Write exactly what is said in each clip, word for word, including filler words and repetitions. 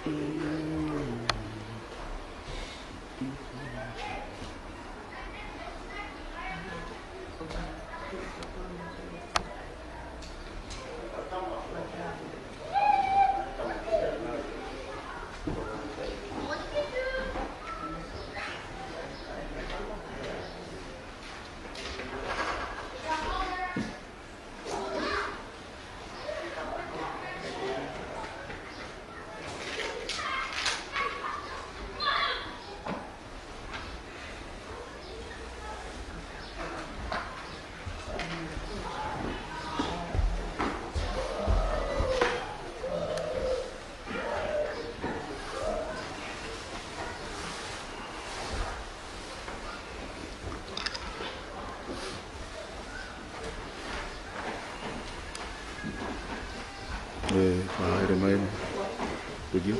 ʻE, ʻa, ere mai. Thank you.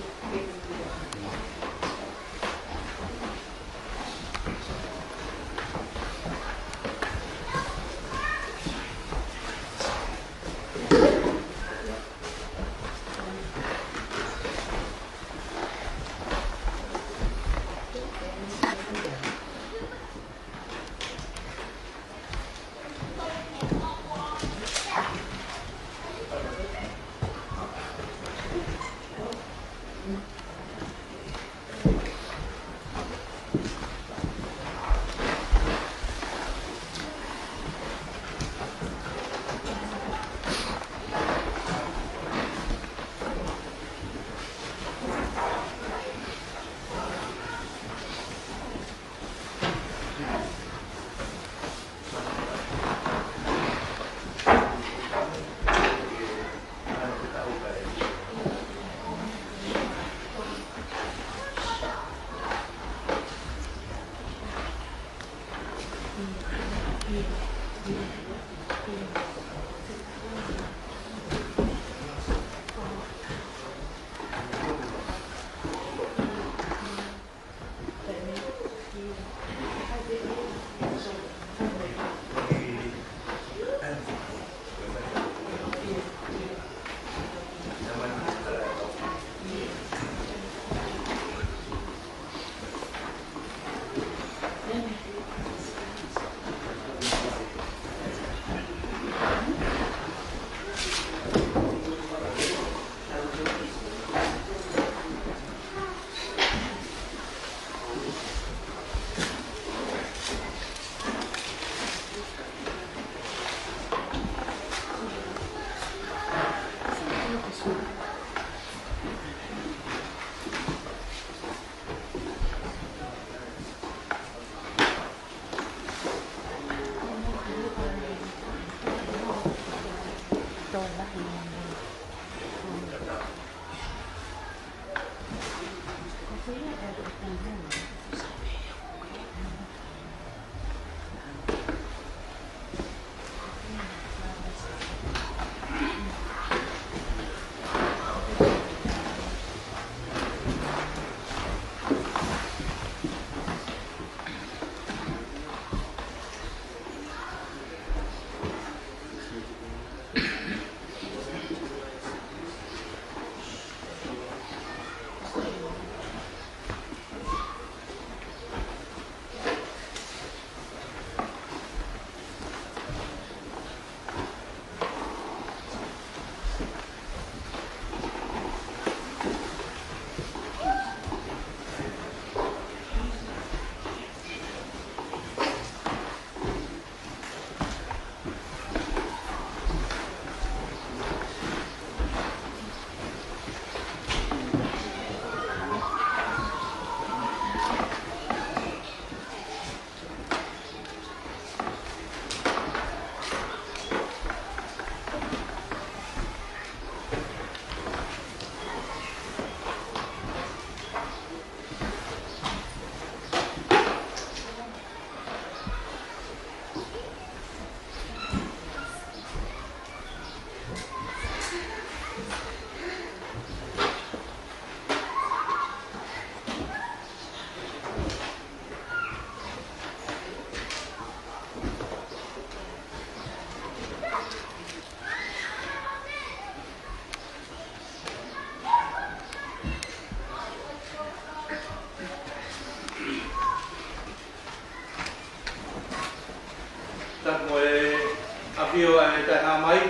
ʻIo, ʻa e taʻehāmai,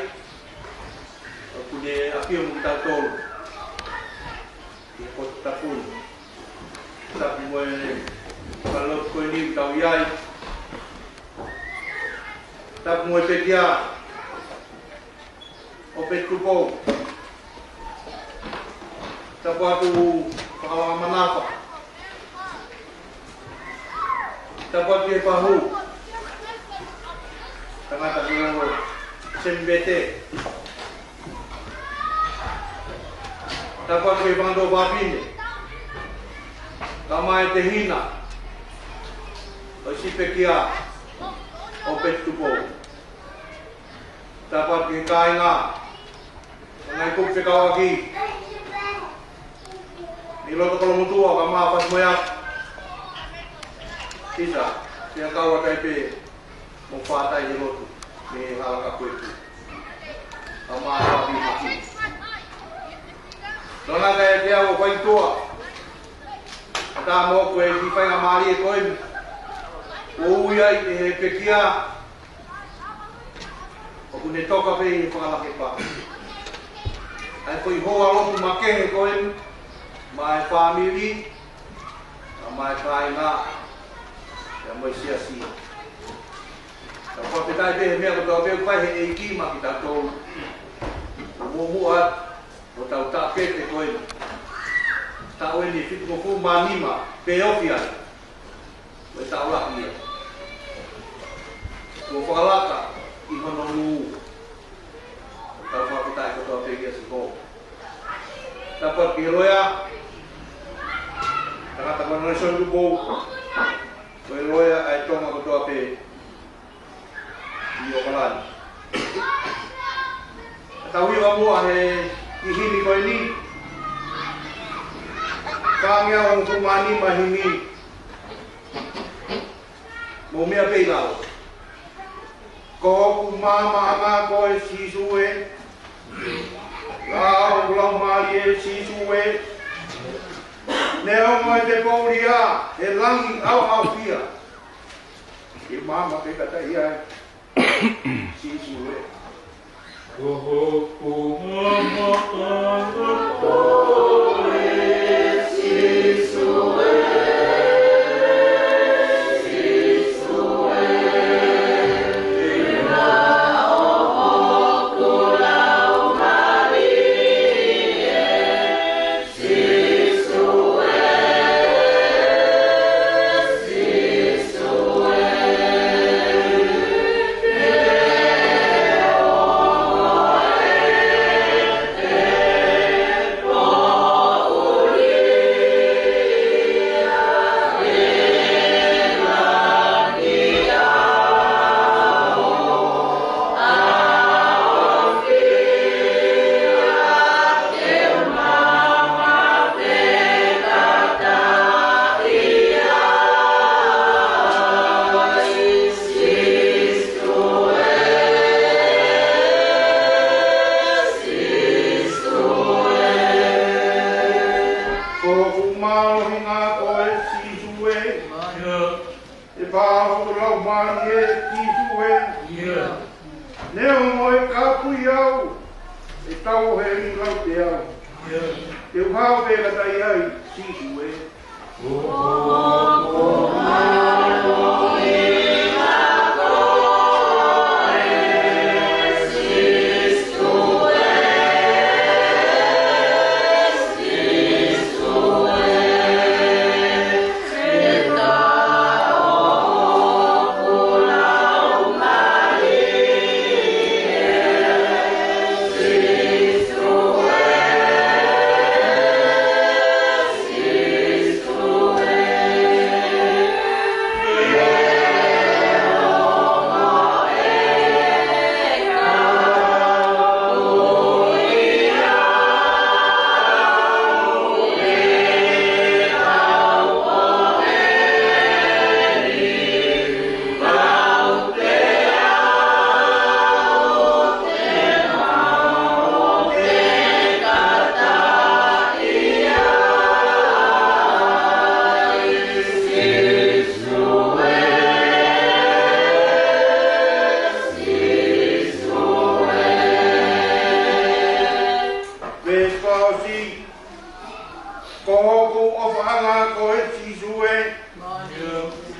ʻoku ne ʻafio mo kitautolu ʻi he potu tapu ni. Tapu mo e falelotu ko eni ʻoku tau ʻi ai. Tapu mo e pekia ʻo Petu Tupou. Tapu atu Fakalakamanafa. Tapu atu ki he fahu, tangata ko Sembete. Tapu atu ki he fanga tuofāfine, kae ʻumaʻā e tehina ʻo e siʻi pekia ʻo Petu Tupou. Tapu atu ki he kāinga, ngaahi kupu fekauʻaki mei loto Kolomotuʻa, kae ʻumaʻā Fatimoeaku. Tisa, pea kau atu ai pē mo Fatai he lotu mei he hala Kapueku, kae ʻumaʻā Fatimaki. Tokanga atu kiate au ʻo fai tuʻa atu mo e kiʻi faingamālie ko eni, ʻo ui ai ʻe he pekia ʻoku ne toka pē ʻi he fakalakepa, ʻa e foʻi hoa lotu makehe ko eni, maʻa e fāmili, kae ʻumaʻā e kāinga, pea mo e siasi. Ka fakafetaʻi pē he meʻa kotoa pē ʻoku fai ʻe he ʻEiki maʻa kitautolu. Muʻomuʻa atu ʻo tau taʻokete ko eni, taʻu eni ʻe fitungofulu mā nima pē ofi ai ʻo e taʻu lahi ia. Kuo fakalaka ʻi hono nū. Tau fakafetaʻi kotoa pē kia Sihova. Tapu atu ki he loea, tangata ko Nelson Tupou, ko e loea ʻa e Tonga kotoa pē ʻi ʻOkalani. Ka tau hiva muʻa he kiʻi himi ko eni. Kāinga, hongofulu mā nima himi. Mou meʻa pē ʻi lalo. Ko hoku maamaʻanga koe Sīsū ē. Lau, lau mālie Sīsū ē. Neongo ʻete poulia he langi ʻaoʻaofia, ke maama pē kātaki ai Sīsū ē. Ko hoku maamaʻanga koe Sīsū ē. Ko hoku mālohinga koe Sīsū ē. ʻE pā hoku laumālie Sīsū ē. Neongo ʻe kāpui au ʻe tau heli lau te au, te u hao pē kātaki ai Sīsū ē. ʻOfaʻanga koe Sīsū ē.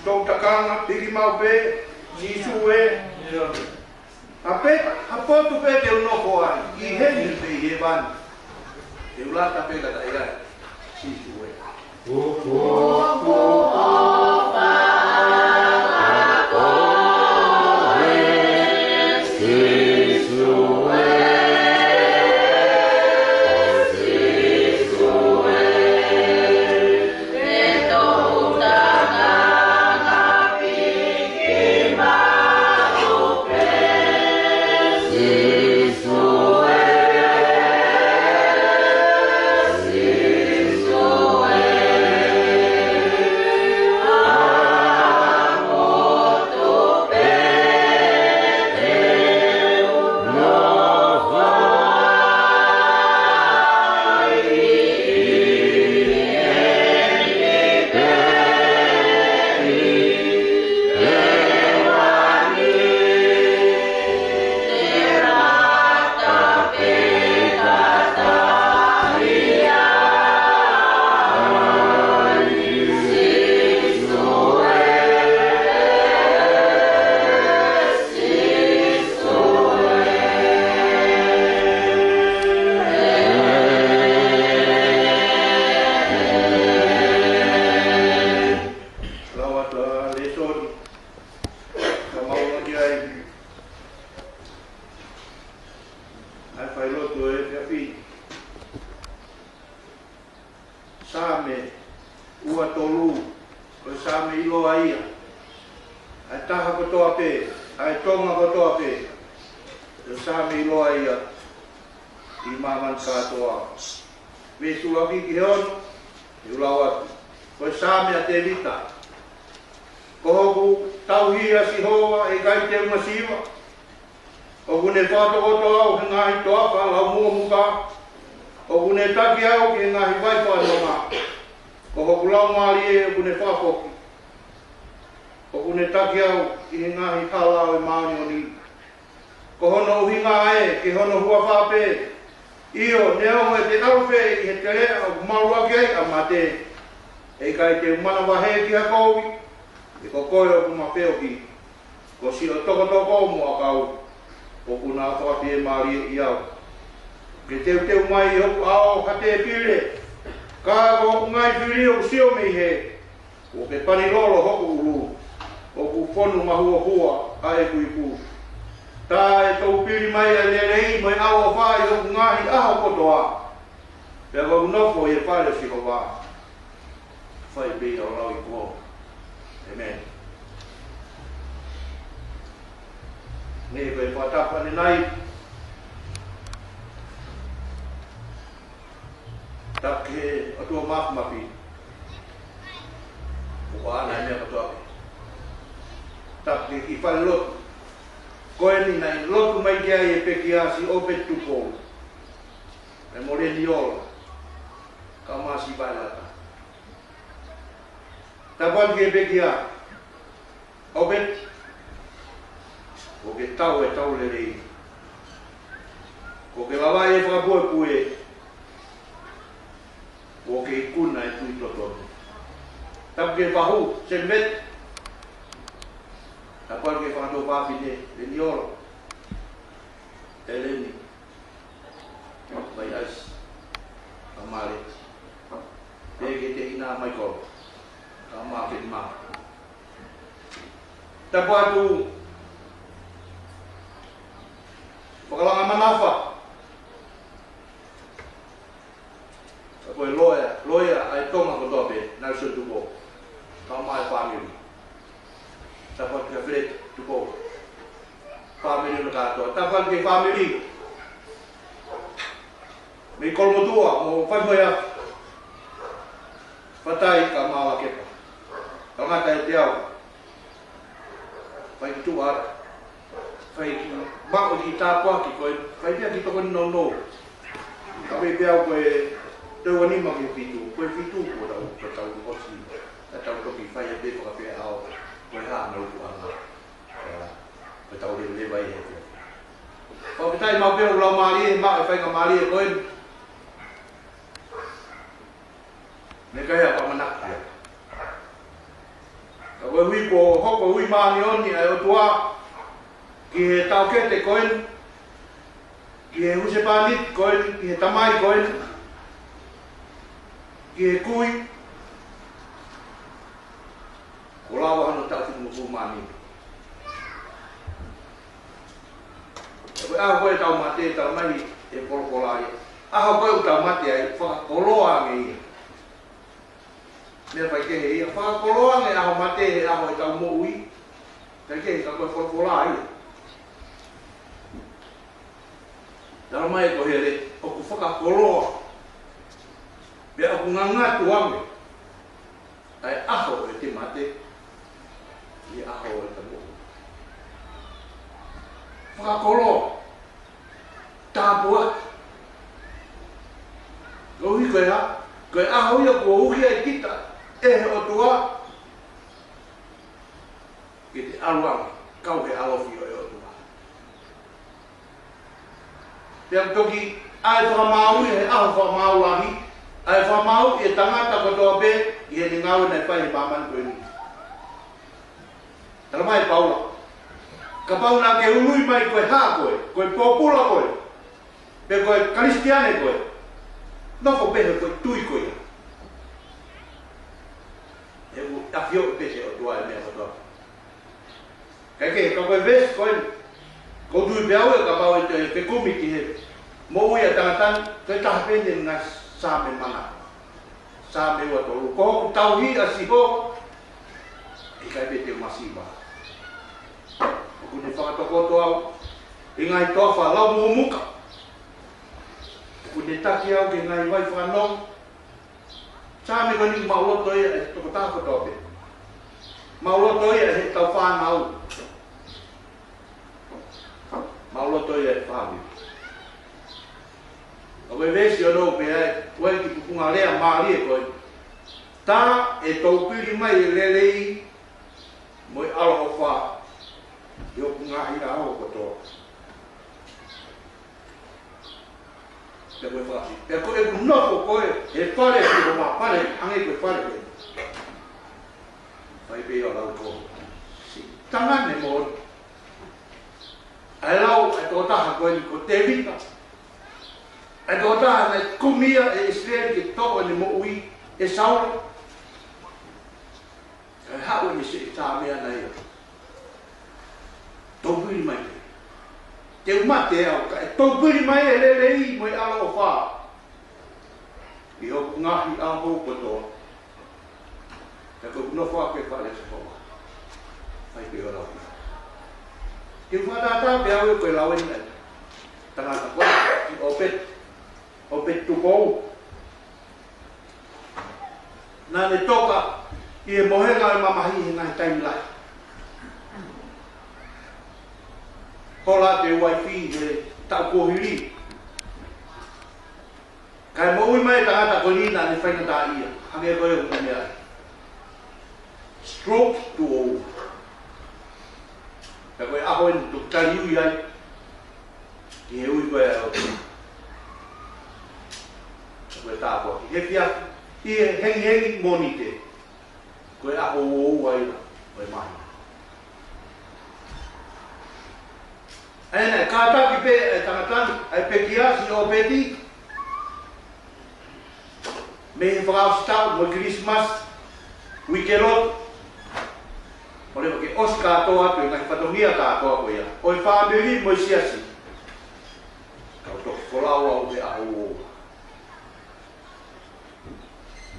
Tou takanga piki maʻu pē Sīsū ē. ʻA pē, ʻa potu pē te u nofo ai, ʻi heni pē ʻi hēvani. Te u lata pē ka taʻe ai Sīsū ē. Lau atu ʻa e lēsoni, ka mau ʻoange ai ʻa e failotu ʻo e efiafi ni. Saame ua tolu, ko e Saame ʻiloa ia ʻa e taha kotoa pē, ʻa e Tonga kotoa pē. Ko e Saame ʻiloa ia ʻi māmani kātoa. Veesi ʻuluaki ki he ono, ʻe lau atu. Ko e Saame ʻa Tēvita. Ko hoku tauhi ʻa Sihova, ʻe ʻikai te u masiva. ʻOku ne fakatokoto au he ngaahi toafa laumuʻomuka. ʻOku ne taki au ki he ngaahi vai fakanonga. Ko hoku laumālie ʻoku ne fakafoki. ʻOku ne taki au ʻi he ngaahi hala ʻo e māʻoniʻoni. Ko hono ʻuhinga ē ki hono huafa pē. ʻIo, neongo ʻete ʻalu pē ʻi he teleʻa ʻoku malu ʻaki ai ʻa mate, ʻe ʻikai te u manavahē ki ha kovi. He ko koe ʻoku ma feohi. Ko siʻo tokotoko mo ʻakau, ʻoku na fakafiemālieʻi au. Ke teuteu mai ʻi hoku ʻao ha tēpile, ka ko hoku ngaahi fili ʻoku sio mei hē. Kuo ke pani lolo hoku ʻulu, ʻoku fonu mahuohua ʻa ʻeku ipu. Tā ʻe toupili mai ʻa e lelei mo e ʻaloʻofa ʻi hoku ngaahi ʻaho kotoa. Pea ko ʻeku nofo ʻi he fale ʻo Sihova. Fai pē ia ʻo lau ʻi ko. ʻĒmeni. Neʻi ko e fakatapu ʻanenai. Tapu ki he ʻOtua Māfimafi. ʻOku ʻaʻana e meʻa kotoa pē. Tapu ki he kiʻi falelotu ko eni naʻe lotu mai ki ai e pekia, Siʻi ʻOpeti Tupou. Pea mo Leni Ola, kae ʻumaʻā Siʻi Vaelata. Tapu atu ki he pekia, ʻOpeti, kuo ke tau e tau lelei. Kuo ke lavaʻi e fakapuepue. Kuo ke ikuna e tui totonu. Tapu ki he fahu, Senimeti. Tapu atu ki he fakatuofāfine, Leni Ola, ʻEleni, Vaiaisi, Amale, pea ki he teʻina Maikolo, kae ʻumaʻā Kenima. Tapu atu, Fakalanga Manafa. Ka ko e loea, loea ʻa e Tonga kotoa pē, Nelson Tupou. Kae ʻumaʻā e fāmili. Tapu atu kia Feleti Tupou. Fāmili ʻo ne kātoa. Tapu atu ki he fāmili mei Kolomotuʻa, mo Faimoea. Fatai kae ʻumaʻā Kepa. Tangata e teau. Fai ki tuʻa, fai ki maʻu ki tāpuaki ko e, fai pea ki tokoni nounou. Ka pehē pē au ko e taʻu ʻe nima ki he fitu, ko e fitu ko tau, ko tau ʻosi, ka tau toki fai ʻa e pē fakapē ʻao, ko e hā ʻa e ʻutuʻanga. Ko e tau lelei vai he pē. Fakafetaʻi maʻu pē ʻoku laumālie, maʻu e faingamālie ko e. Naʻe ʻikai ha ʻamanaki ia. Ka koeʻuhi kuo hoko ui māʻoniʻoni ʻa e ʻOtua ki he taʻokete ko eni, ki he husepāniti ko eni, ki he tamai ko eni, ki he kui, kuo lava hono taʻu fitungofulu mā nima. Ko e ʻaho ko ē ʻetau mate, talamai ʻe he folofola ia, ʻaho ko ē ʻoku tau mate ai, fakakoloa ange ia. Meʻa faikehe ia, fakakoloa ange ʻaho mate he ʻaho ʻetau moʻui. Faikehe ka ko e folofola ia. Talamai ʻe Koheleti, ʻoku fakakoloa, pea ʻoku ngangatu ange ʻa e ʻaho ʻo ʻete mate ʻi he ʻaho ʻo ʻete moʻui. Fakakoloa. Tāpuaki. Koeʻuhi ko e hā? Ko e ʻaho ia kuo ui ai kita ʻe he ʻOtua ke te ʻalu ange, kau he ʻalofi ʻo e ʻOtua. Pea toki ʻai fakamaau ʻi he ʻaho fakamaau lahi, ʻai fakamaau ʻi he tangata kotoa pē ʻi heʻene ngāue naʻe fai he māmani ko eni. Talamai ʻe Paula, kapau naʻa ke ului mai ko e hā koe, ko e pōpula koe, pe ko e Kalisitiane koe, nofo pē he ko e tui ko ia. He ʻoku ʻafioʻi pē ʻe he ʻOtua e meʻa kotoa. Kaikehe, ka ko e veesi ko eni, ʻoku ou tui pē au ʻe kapau ʻe te fekumi ki he moʻui ʻa e tangata ni, ko e taha pē ʻeni ʻi he ngaahi Saame manako. Saame ua tolu. Ko hoku tauhi ʻa Sihova, ʻe ʻikai pē te u masiva. ʻOku ne fakatokoto au ʻi he ngaahi toafa lau mumuka. ʻOku ne taki au ki he ngaahi vai fakanonga. Saame ko eni ʻoku maʻuloto ia ʻe he tokotaha kotoa pē. Maʻuloto ia ʻe heʻetau fānau. Maʻuloto ia ʻe he fāmili. Ka ko e veesi ono pē ʻa e, ko e kiʻi tuʻunga lea mālie ko ē. Tā ʻe toupili mai e lelei mo e ʻaloʻofa ʻi hoku ngaahi ʻaho kotoa. Pea ko e fasi. Pea ko ʻeku nofo ko ē he fale ʻo Sihova, fale, hangē ko e fale ko ē. Fai pē ʻo lau ko. Siʻi tangane mo ʻa e lau ʻa e tokotaha ko eni ko Tēvita. ʻA e tokotaha naʻe kumi ia ʻe ʻIsileli ke toʻo ʻene moʻui ʻe Saula. Kae haʻu ʻene seʻi Saame ʻana ia. Toupili mai pē. Te u mate au, kae toupili mai e lelei mo e ʻaloʻofa ʻi hoku ngaahi ʻaho kotoa. Pea ko ʻeku nofo ʻi he fale ʻo Sihova. Fai pē ʻo lau. Te u fakatātā pē au ʻe ko e lau eni ʻa e tangata ko ē, ʻOpeti, ʻOpeti Tupou. Naʻa ne toka ʻi he mohenga ʻo e mamahi he ngaahi taimi lahi. Hola atu e uaifi he taʻu kuo hili. Kae moʻui mai e tangata ko eni naʻa ne faingataʻaʻia. Hangē ko e ʻuhinga ia. Stroke tuʻo ua. Pea ko e ʻaho eni ʻoku tau tali ui ai ki he ui ko ē ʻa e ʻOtua. Pea ko e tāpuaki he efiafi, ʻi he hengihengi Mōnite. Ko e ʻaho uaua ia ʻo e māhina. ʻA ia naʻe kātaki pē ʻa e tangata ni, ʻa e pekia, siʻi ʻOpeti, mei he fakaʻosi taʻu mo e Kilisimasi, Uike Lotu, ʻo leva ke ʻosi kātoa atu e ngaahi fatongia kātoa ko ia ʻo e fāmili mo e siasi. Kau toki folau au he ʻaho uaua.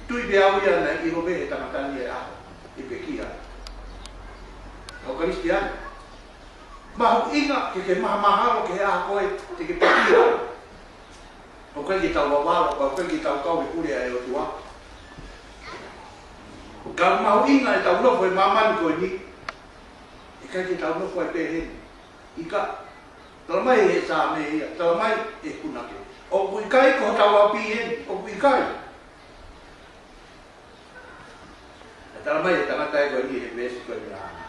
Tui pē au ia naʻe ʻilo pē ʻe he tangata ni e ʻaho ʻe pekia ai. Kau Kalisitiane, mahuʻinga ke ke mahamahalo ki he ʻaho ko ē te ke pekia ai. ʻOku ʻikai ke tau vavalo, ʻoku ʻikai ke tau kau he pule ʻa e ʻOtua. Ka mahuʻinga ʻetau nofo he māmani ko eni, ʻikai ke tau nofo ai pē heni. ʻIkai. Talamai ʻe he Saame ia, talamai ʻe he punake, ʻoku ʻikai ko hotau ʻapi eni, ʻoku ʻikai. Naʻe talamai ʻe he tangata ko eni he veesi ko eni ʻana.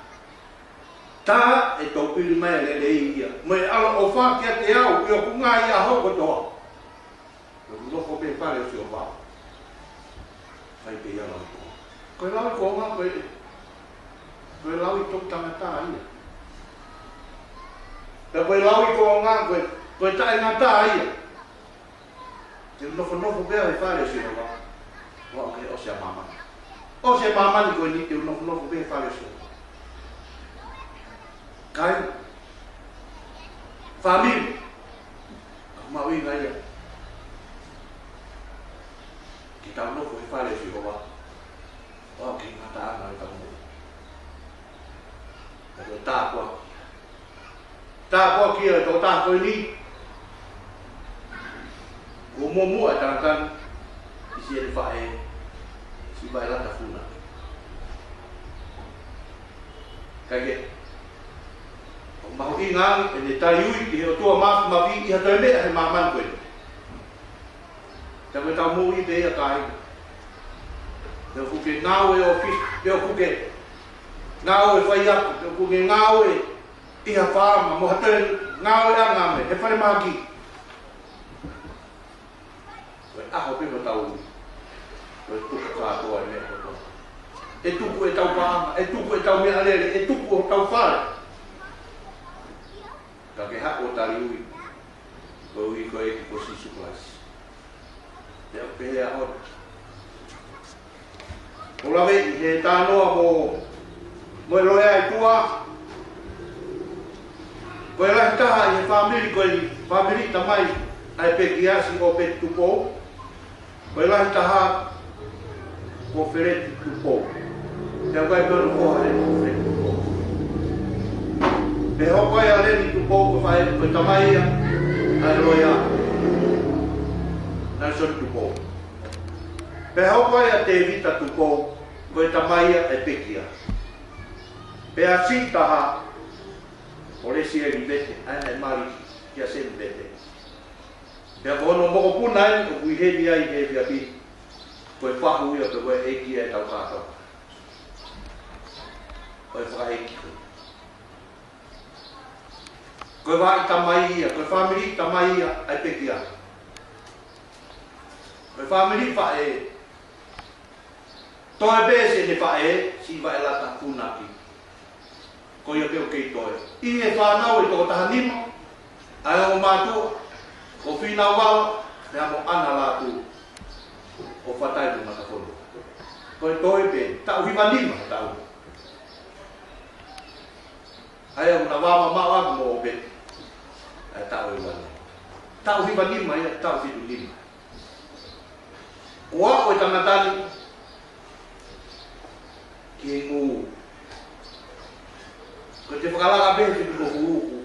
Tā ʻe toupili mai e lelei ia mo e ʻaloʻofa kiate au ʻi hoku ngaahi ʻaho kotoa. ʻOku ou nofo pē he fale ʻo Sihova. Ai pē ia lau ʻi kuonga. Ko e lau ʻi kuonga ko e, ko e lau ʻi toʻutangata ia. Pea ko e lau ʻi kuonga ko e, ko e taʻengata ia. Te u nofonofo pē au he fale ʻo Sihova. Ua o ke ʻosi ʻa māmani. ʻOsi ʻa māmani ko eni te u nofonofo pē he fale ʻo Sihova. Kāinga. Fāmili. Ka mahuʻinga ia ke tau nofo he fale ʻo Sihova. ʻO aʻu ki he ngataʻanga ʻo ʻetau moʻui. Ka ko e tāpuaki. Tāpuaki ia ʻa e tokotaha ko eni. Kuo muʻomuʻa e tangata ni, ʻi siʻene faʻē, siʻi Vaelata Funa. Ka ke, ʻoku mahuʻinga ange ʻene taliui ki he ʻOtua Māfimafi ʻi ha toe meʻa he māmani ko eni. Ka ko ʻetau moʻui pē ia kāinga. Pe ʻoku ke ngāue ʻi ʻōfisi, pe ʻoku ke ngāue faiako, pe ʻoku ke ngāue ʻi ha faama, mo ha toe ngāueʻanga mei he falemahaki. Ko e ʻaho pē ko ʻetau ui, ko e tuku kātoa e meʻa kotoa. ʻE tuku ʻetau paʻanga, ʻe tuku ʻetau meʻalele, ʻe tuku hotau fale. Ka ke haʻu ʻo taliui, ko e ui ko e ʻEiki ko Sīsū Kalaisi. Pea ʻoku pehē ʻa hono. ʻOku ou lave ʻi he talanoa mo, mo e loea ʻi tuʻa. Ko e lahi taha ʻi he fāmili ko eni, fāmili tamai ʻa e pekia, siʻi ʻOpeti Tupou. Ko e lahi taha ko Feleti Tupou. Pea ʻoku ʻi ai pē hono foha ʻe Feleti Tupou. Pea hoko ai ʻa Leni Tupou ko e faʻē, ko e tamai ia ʻa e loea Nalesoni Tupou. Pea hoko ai ʻa Tēvita Tupou, ko e tamai ia ʻa e pekia. Pea siʻi taha ko Lesieli Vete, ʻa ia naʻe mali kia Seni Vete. Pea ko hono mokopuna eni ʻoku ʻi heni ai he efiafi ni, ko e fahu ia pe ko e ʻeiki ia ʻetau kātoa. Ko e fakaʻeiki ko ē. Ko e vaʻa tamai ia, ko e fāmili tamai ia ʻa e pekia. Ko e fāmili faʻē. Toe pē siʻene faʻē, siʻi Vaelata Funaki. Ko ia pē ʻoku kei toe. ʻI he fānau ʻe toko taha nima, ʻa e ongo mātuʻa, ko Finauala, pea mo ʻAna Lātū, ʻo Fatai mo Matafono. Ko e toe pē, taʻu hiva nima, taʻu. ʻA ia ʻoku na vāmamaʻo atu mo ʻOpeti. ʻA e taʻu ʻe ua nima. Taʻu hiva nima ia, taʻu fitu nima. Kuo aʻu e tangata ni ki he ngū. Ko e te fakalaka pē he fitu ko fuku.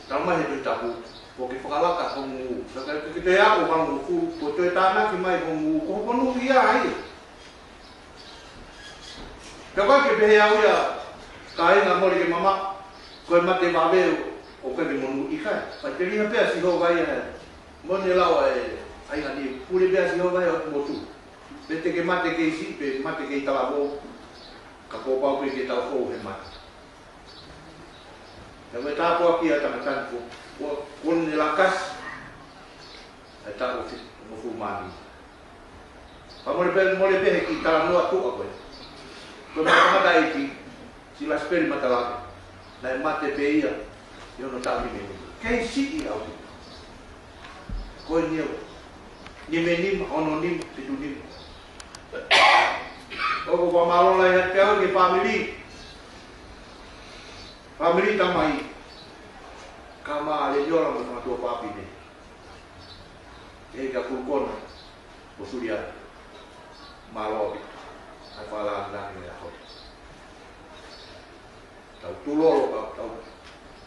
Tala mai he Tohi Tapu. Ko e ke fakalaka ho ngū. Ka ke, ke te aʻu ho ngū. Ko e toe tānaki mai ho ngū. Ko hono ia ai. Pea ʻoku ʻikai ke pehē au ia, kāinga, mole ke mamaʻo, ko e mate vave ʻoku ʻikai ke monūʻia. Faʻiteliha pē ʻa Sihova ia he. Mo ʻene lau ʻa e, ʻa ia ni, pule pē ʻa Sihova ia ʻo motu. Pe te ke mate kei siʻi, pe mate kei talavou, ka kuo pau pē ke tau hou he mate. Pea ko e tāpuaki ia ʻa e tangata ni ko, ko, ko ʻene lakasi, ʻa e taʻu hongofulu mā nima. Pea mole pē, mole pē he kiʻi talanoa tuʻa ko ē. Ko e tangataʻeiki, siʻi Lasipeli Matalake, naʻe mate pē ia ʻi hono taʻu nima nima. Kei siʻi au. Ko eni ia. Nima nima, ono nima, fitu nima. ʻOku ou fakamālō lahi atu pē au ki he fāmili. Fāmili tamai. Kama Leniola mo e fanga tuofāfine. ʻE ka kulu kona, ʻo Suliana. Mālō ʻaupito. ʻA e fakalāngilangi ʻo e ʻaho. Tau tulolo, tau, tau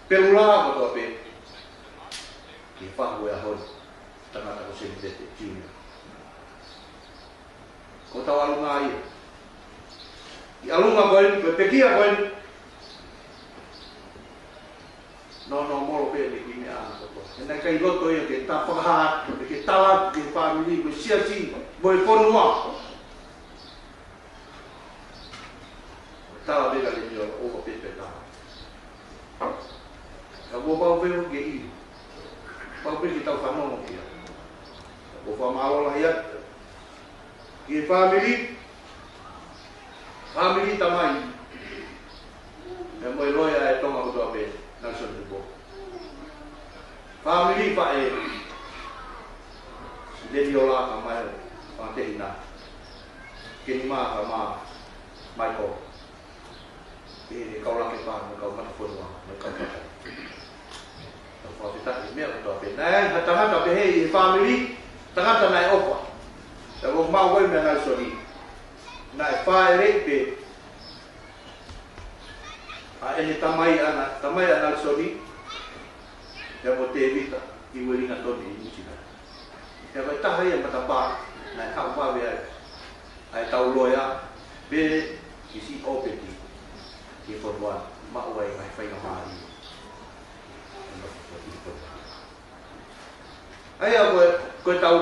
pelu lā kotoa pē. Ki he fahu ʻo e ʻaho ni. Tangata ko Seni Vete Junior. Ko hotau ʻalunga ia. ʻI he ʻalunga ko eni, ko e pekia ko eni. Nō, nō, molo pē ʻene kiʻi meʻa ʻana kotoa. He naʻe ʻikai loto ia ke ta fakahā, pe ke tala ki he fāmili, mo e siasi, mo e fonua. Tala pē ka ke nio, ʻoua pē pē tala. Ka kuo pau pē ke ʻi. Pau pē ke tau fanongo ki ai. ʻOku ou fakamālō lahi atu ki he fāmili, Fāmili tamai, pea mo e loea ʻa e Tonga kotoa pē, Nelson Tupou. Fāmili faʻē, Leliola kae ʻumaʻā e fanga tehina, Kenima kae ʻumaʻā Michael. Pea mo e kau Lakepa, mo e kau Matafonua, mo e kau Patai. Tau fakafetaʻi he meʻa kotoa pē. Naʻe ʻi ai ha tangata pehē ʻi he fāmili, tangata naʻe ʻofa. Pea ʻoku mau ʻi ai meʻa Nelsoni. Naʻe fāʻeleʻi pē ʻa ʻene tamai ʻana, tamai ʻa Nelsoni, pea mo Tēvita ʻi Uelingatoni ʻi Nuʻusila. Pea ko e taha ia e matapā naʻe haʻu vave ai ʻa ʻetau loea, pea ki siʻi ʻŌpeti ki he fonua, maʻu ai e ngaahi faingamālie. ʻA ia ko e, ko ʻetau,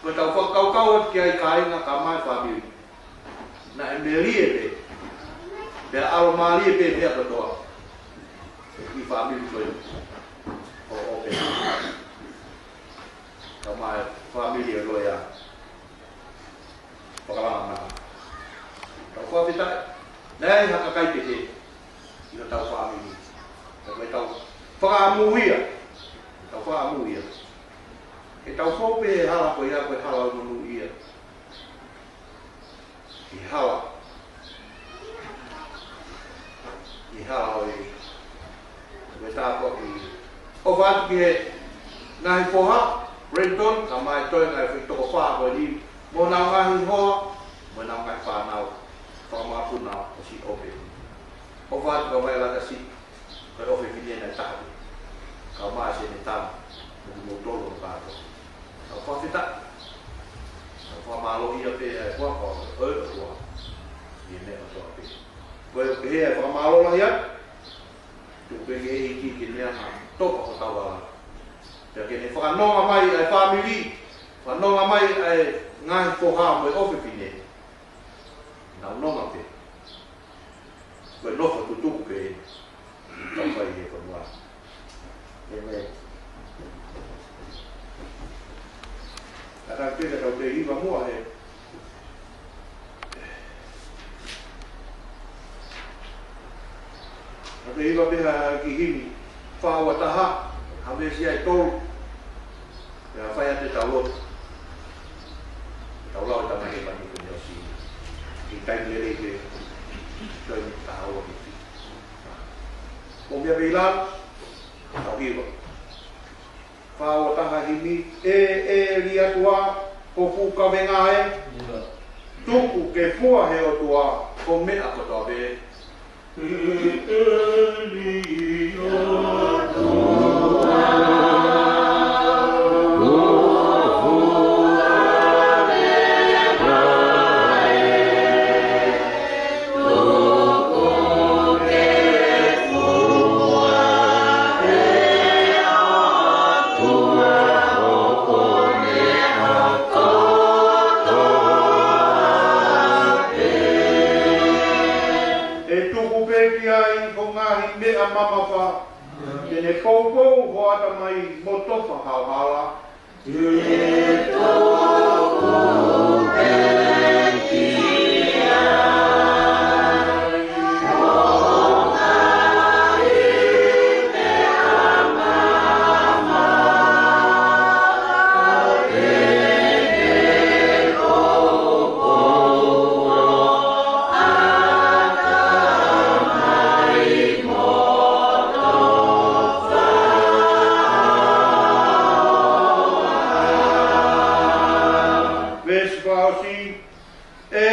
ko ʻetau fakakaukau atu ki ai kāinga kae ʻumaʻā e fāmili. Naʻe melie pē, pea ʻalomālie pē meʻa kotoa ʻi he fāmili ko ē ʻo ʻŌpeti kae ʻumaʻā e fāmili ʻo e loea. Fakalanga mana. Tau fakafetaʻi. Naʻe ʻi ai ha kakai pehē ʻi hotau fāmili. Ka ko ʻetau fakaʻamu ia. Tau fakaʻamu ia. Ke tau fou pē he hala ko ia, ko e hala ʻo e monūʻia. ʻI he hala. ʻI he hala ʻo e, ʻo e tāpuaki. ʻOfa atu ki he ngaahi foha, Renton, kae ʻumaʻā e toe ngaahi foʻi toko fā ko eni, mo honau ngaahi hoa, mo honau ngaahi fānau, fakamāpuna ʻo siʻi ʻŌpeti. ʻOfa atu kia Vailata siʻi, ko e ʻofefine naʻe taha pē, kae ʻumaʻā siʻene tama, mo kimoutolu hono kātoa. Tau fakafetaʻi. Tau fakamālōʻia pē ʻa e puaka ʻo e ʻOtua ʻi he meʻa kotoa pē. Ko e pehē ʻa e fakamālō lahi atu, tuku pē ki he ʻEiki ke ne hanga ʻo topa hotau vala. Pea ke ne fakanonga mai ʻa e fāmili, fakanonga mai ʻa e ngaahi foha mo e ʻofefine. Nau nonga pē. Ko e nofo tutuku pē eni. Tau fai he fonua. ʻĒmeni. Ka tau te, ka tau te hiva muʻa he. Ka tau te hiva pē ha kiʻi himi. Fā ua taha, ha veesi ʻe tolu. Pea fai atu ʻetau lotu. Tau lau e tama ke pani ke ne ʻosi. ʻI he taimi lelei pē, toe ni taha ua ki. Ko e meʻa pē ʻi lalo, tau hiva. Fā ua taha himi, ʻe, ʻe, ʻEiki ʻOtua, ko e fuʻu kavenga ē. Tuku ke fua he ʻOtua, ko e meʻa kotoa pē. ʻE tuku pē ki ai ho ngaahi meʻa mamafa, te ne poupou ho ʻatamai mo tofa hao hala. Veesi fakaʻosi, ʻe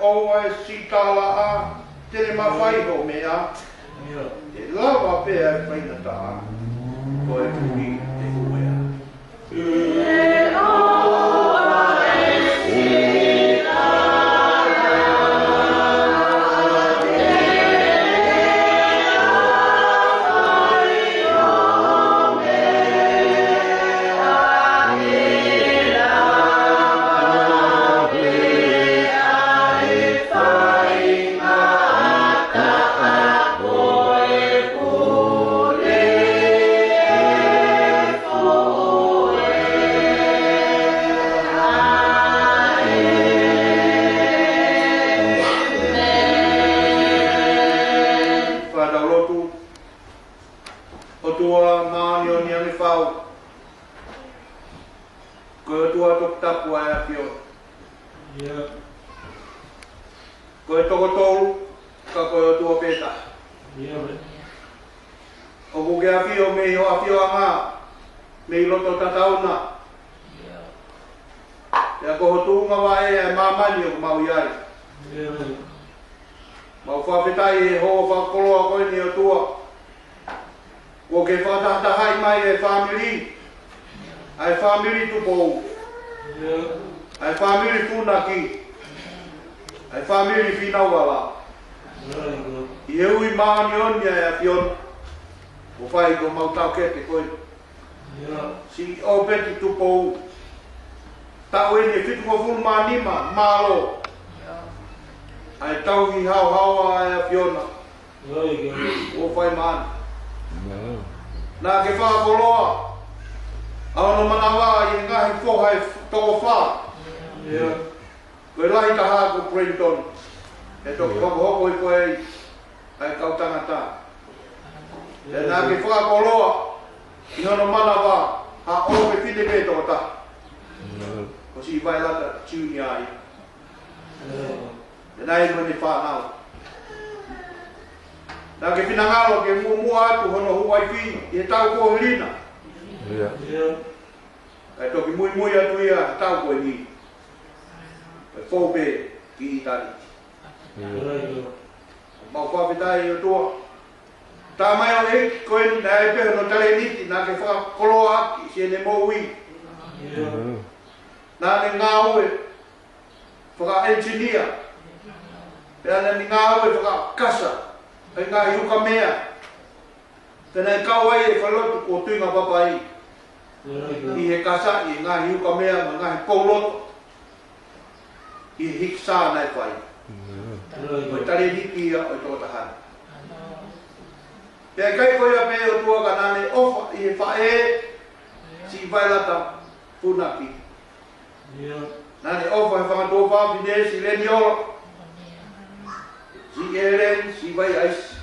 ʻoua ʻe sitalaʻa, te ne mafai hoʻo meʻa, ʻe lava pē ʻa e faingataʻa, ko e tui ʻe uea. ʻOtua māʻoniʻoni ange fau. Ko e ʻOtua toputapu ʻa e ʻAfiona. Ko e toko tolu, ka ko e ʻOtua pē taha. ʻOku ke ʻafio mei ho ʻafioʻanga, mei loto tatauna. Pea ko ho tuʻunga vaʻe ʻa e māmani ʻoku mau ʻi ai. Mau fakafetaʻi he houa fakakoloa ko eni ʻOtua. Kuo ke fakatahatahaʻi mai e fāmili, ʻa e fāmili Tupou, ʻa e fāmili Funaki, ʻa e fāmili Finauala. ʻI he ui māʻoniʻoni ʻa e ʻAfiona, ʻo fai ko mau tau kete ko e. Siʻi ʻOpeti Tupou, taʻu eni ʻe fitungofulu mā nima, mālō. ʻA e tauhi haohaoa ʻa e ʻAfiona. ʻO fai maana. Naʻa ke fakakoloa ʻa hono manava ʻi he ngaahi foha ʻe toko fā. Ko e lahi taha ko Brenton. ʻE toki fakahoko ʻi ko e ʻa e kau tangata. Pea naʻa ke fakakoloa ʻi hono manava ha ʻofefine pē toko taha. Ko siʻi Vailata Junior ia. Pea naʻe ʻi ai mo ʻene fānau. Naʻa ke finangalo ke muʻomuʻa atu hono uaifi ʻi he taʻu kuo hilí na. Kae toki muimui atu ia he taʻu ko eni. Kae fou pē ki ʻĪtali. Mau fakafetaʻi ʻOtua. Tamai ʻo e ʻEiki ko eni naʻe pehē hono talēniti naʻa ke fakakoloa ʻaki siʻene moʻui. Naʻa ne ngāue fakaʻenisinia. Pea naʻa ne ngāue fakakasa ʻa e ngaahi ukamea. Pea naʻe kau ai e falelotu ko Tuingapapai. ʻI he kasaʻi e ngaahi ukamea mo e ngaahi pouloto. ʻI he hikisā naʻe fai. Ko e talēniti ia ʻo e tokotaha ni. Pea ʻikai ko ia pē ʻOtua ka naʻa ne ʻofa ʻi he faʻē siʻi Vailata Funaki. Naʻa ne ʻofa he fanga tuofāfine siʻi Leniola, siʻi ʻEleni, siʻi Vaiaisi.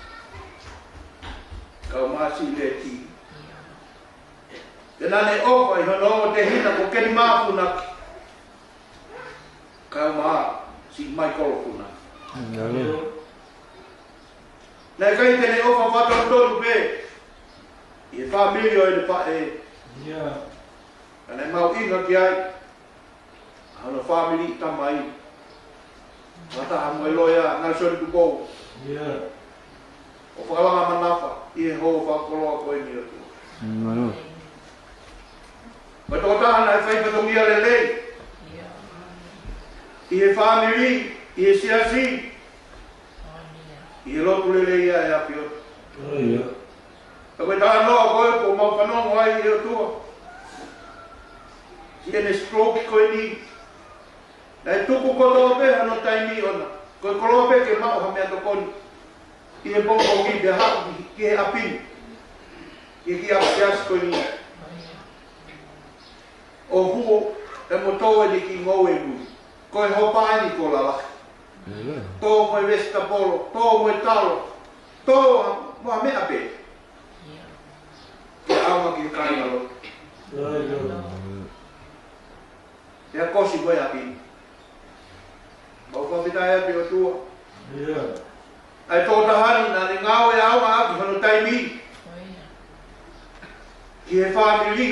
Kae ʻumaʻā siʻi Leti. Pea naʻa ne ʻofa ʻi hono ongo tehina ko Kenimā Funaki. Kae ʻumaʻā siʻi Maikolo Funaki. Naʻe ʻikai te ne ʻofa fakatonutonu pē ʻi he fāmili ʻo ʻene faʻē. Ka naʻe mahuʻinga ki ai ʻa hono fāmili tamai. Fakataha mo e loea Nelson Tupou. ʻO fakalanga manafa ʻi he houa fakakoloa ko eni ʻOtua. Ko e tokotaha naʻe fai fatongia lelei ʻi he fāmili, ʻi he siasi, ʻi he lotu lelei ʻa e ʻAfiona. Ka ko e talanoa ko ē ʻoku mau fanongo ai ʻe ʻOtua, siʻene stroke ko eni, naʻe tuku kotoa pē hono taimi ʻona. Ko e koloa pē ke maʻu ha meʻatokoni ʻi he pongipongi pea haʻu ki, ki he ʻapi ni, ki he kiʻi ʻapisiasi ko eni. ʻO huo ʻe mo tō ʻene kiʻi ngoue mui. Ko e hopa eni kuo lalahi. Tō mo e vesitapolo, tō mo e talo, tō mo ha meʻa pē. Ke ʻaonga ki he kāingalotu. Pea kosi mo e ʻapi ni. Mau fakafetaʻi atu ʻOtua. ʻA e tokotaha ni naʻa ne ngāue ʻaonga ʻaki hono taimi ki he fāmili.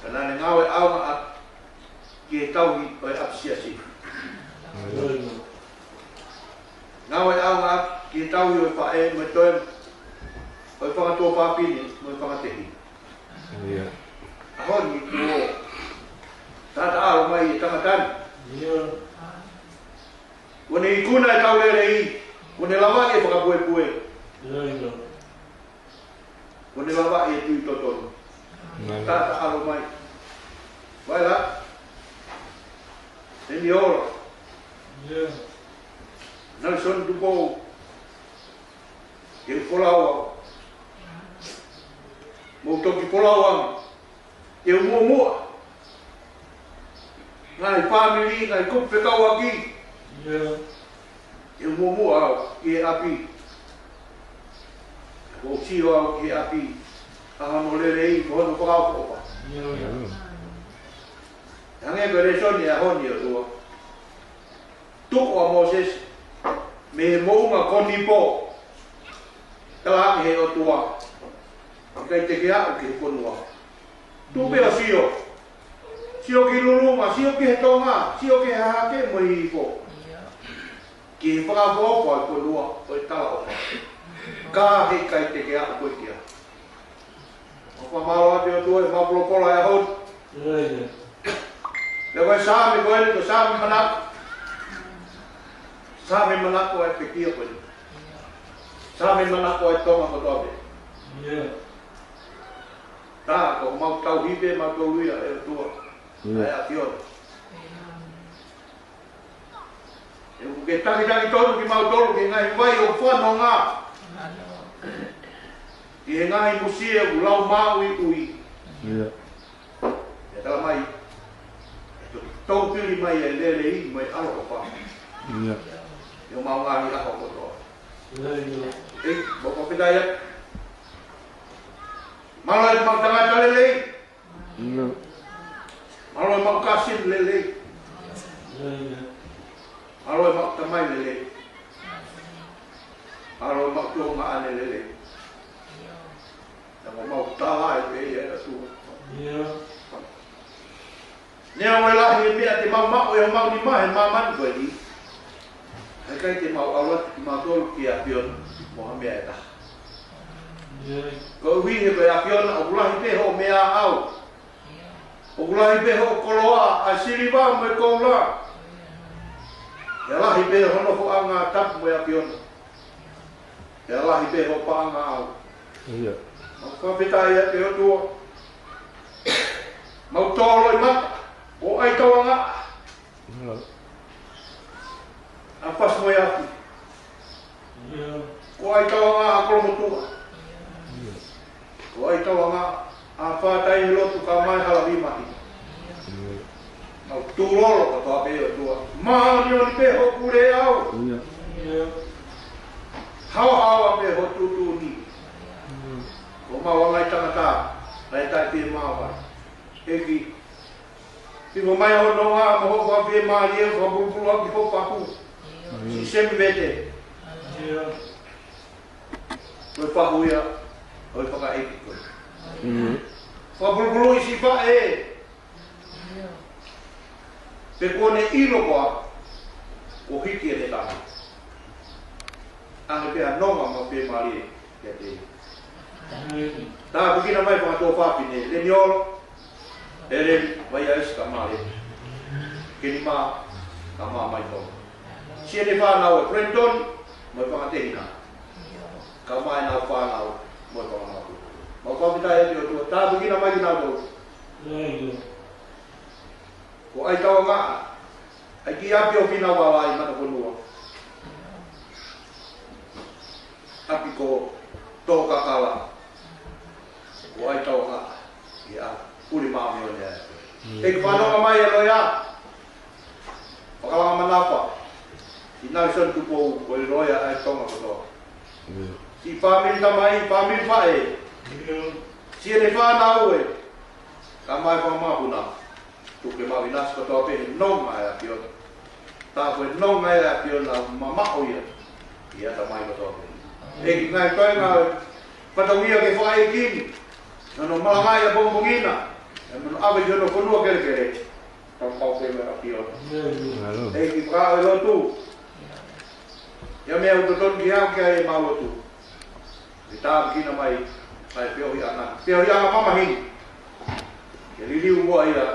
Ka naʻa ne ngāue ʻaonga ʻaki ki he tauhi ʻo e ʻapisiasi. Ngāue ʻaonga ʻaki ki he tauhi ʻo e faʻē mo e toe, ʻo e fanga tuofāfine mo e fanga tehina. ʻAho ni kuo taʻataʻalo mai e tangata ni. Kuo ne ikuna e tau lelei, kuo ne lava e fakapuepue. Kuo ne lava e tui totonu. Taʻataʻalo mai. Vailata. Leniola. Nelson Tupou. Ke u folau au. Mou toki folau au. Ke u muʻomuʻa. Ngaahi fāmili, ngaahi kupu fekauʻaki. Ke u muʻomuʻa au ki he ʻapi. Ke u sio au ki he ʻapi. ʻa hono lelei mo hono fakaʻofoʻofa. Hangē ko e lēsoni ʻo e ʻaho ni, ʻOtua. Tuku ʻa Mōsese mei he moʻunga ko Nipo. Talaange he ʻOtua, ʻikai te ke aʻu ki he fonua. Tuku pē ʻo sio. Sio ki Lulunga, sio ki he tonga, sio ki he hahake mo e hihifo. Ki he fakaʻofoʻofa ʻo e fonua ʻo e talaʻofa. Ka heʻikai te ke aʻu koe ki ai. ʻOku fakamālō atu ʻOtua ʻi he mau folofola ʻo e ʻaho ni. Pea ko e Saame ko eni, ko e Saame manako. Saame manako ʻa e pekia ko eni. Saame manako ʻa e Tonga kotoa pē. Tā ko homau tauhi pē mautolu ia ʻe ʻOtua. ʻA e ʻAfiona. ʻOku ke takitaki tonu kimautolu ki he ngaahi vai ʻoku fanonga. Ki he ngaahi musie ʻoku lau māuiʻui. ʻIo. ʻE tala mai, ʻe toki toupili mai e lelei mo e ʻaloʻofa. ʻIo. ʻI homau ngaahi ʻaho kotoa. ʻIo. ʻEiki, mau fakafetaʻi atu. Mālō e mau tangata lelei. ʻIo. Mālō e mau kāsini lelei. Mālō e mau tamai lelei. Mālō e mau tuongaʻane lelei. Naʻa mau tala ai pē ia ʻe ʻOtua. Neongo e lahi e meʻa te mau maʻu ʻi homau nima he māmani ko eni, heʻikai te mau ʻalu atu kimautolu ki he ʻAfiona mo ha meʻa ʻe taha. Koeʻuhi he ko e ʻAfiona ʻoku lahi pē hoʻo meʻa ʻau. ʻOku lahi pē hoʻo koloa, ʻa e siliva mo e koula. Pea lahi pē hono nofoʻanga tapu mo e ʻAfiona. Pea lahi pē hoʻo paʻanga ʻau. ʻIo. Mau fakafetaʻi atu ʻOtua. Mau tō loʻimata ʻo ʻai tauangaʻa. ʻIo. ʻA Fasi mo e Afi. ʻIo. Ko ʻai tauangaʻa ʻa Kolomotuʻa. ʻIo. Ko ʻai tauangaʻa ʻa Fātai he lotu ka mai hala vi mahi. ʻIo. Mau tūlolo kotoa pē ʻOtua. Māʻoniʻoni pē hoʻo puleʻanga. ʻIo. Haohaoa pē hoʻo tuʻutuʻuni. ʻIo. Ko mau angai tangata, ʻai tai pē mau ai. ʻEiki. Hifo mai hoʻo nonga mo hoʻo fakafiemālie, fakapulupulu ʻaki hoʻo pahu. ʻIo. Siʻi Semi Vete. ʻIo. Ko e pahu ia ʻo e fakaʻeiki ko ē. ʻIo. Fakapulupulu ʻi siʻi faʻē. Pe kuo ne ʻilo koā kuo hiki ʻene tama. ʻAnge pē ʻa e nonga mo e fiemālie kiate ia. Tāpuekina mai fanga tuofāfine, Leniolo, ʻEleni, Vaiaisi ka Māleni. Kenimā, ka Māmaitolo. Siʻene fānau ʻa Brenton mo e fanga tehina. Ka mai nau fānau mo e fanga mātuʻa. Mau fakafetaʻi atu ʻOtua, tāpuekina mai kinautolu. Ko ʻai tauangaʻa ʻa e kiʻi ʻapi ʻo Finau Vala ʻi Matafonua. ʻApi ko Tokakala. Ko ʻai tauangaʻa ia ʻa Puli Māʻoniʻoni ʻa e. ʻEiki, fanongo mai e loea. Fakalanga manafa. ʻI Nalesoni Tupou, ko e loea ʻa e Tonga kotoa. Siʻi fāmili tamai, fāmili faʻē. Siʻene fānau ē. Ka mai fanga mapuna. Tuku ke mau ʻinasi kotoa pē he nonga ʻa e ʻAfiona. Tā ko e nonga ʻa e ʻAfiona mamaʻo ia ʻi he ʻatamai kotoa pē. ʻEiki, ngaahi toenga ʻo e fatongia ke fakaʻeiki ni. Hono malangaʻi ʻapongipongi na. ʻE manu ʻave ki hono fonua kelekele. Tau pau pē mo e ʻAfiona. ʻEiki, fakaʻau e lotu. ʻI ha meʻa ʻoku totonu ke aʻu ki ai ʻemau lotu. Ke tāpuekina mai ʻa e feohiʻanga. Feohiʻanga mamahi. Ke liliu muʻa ia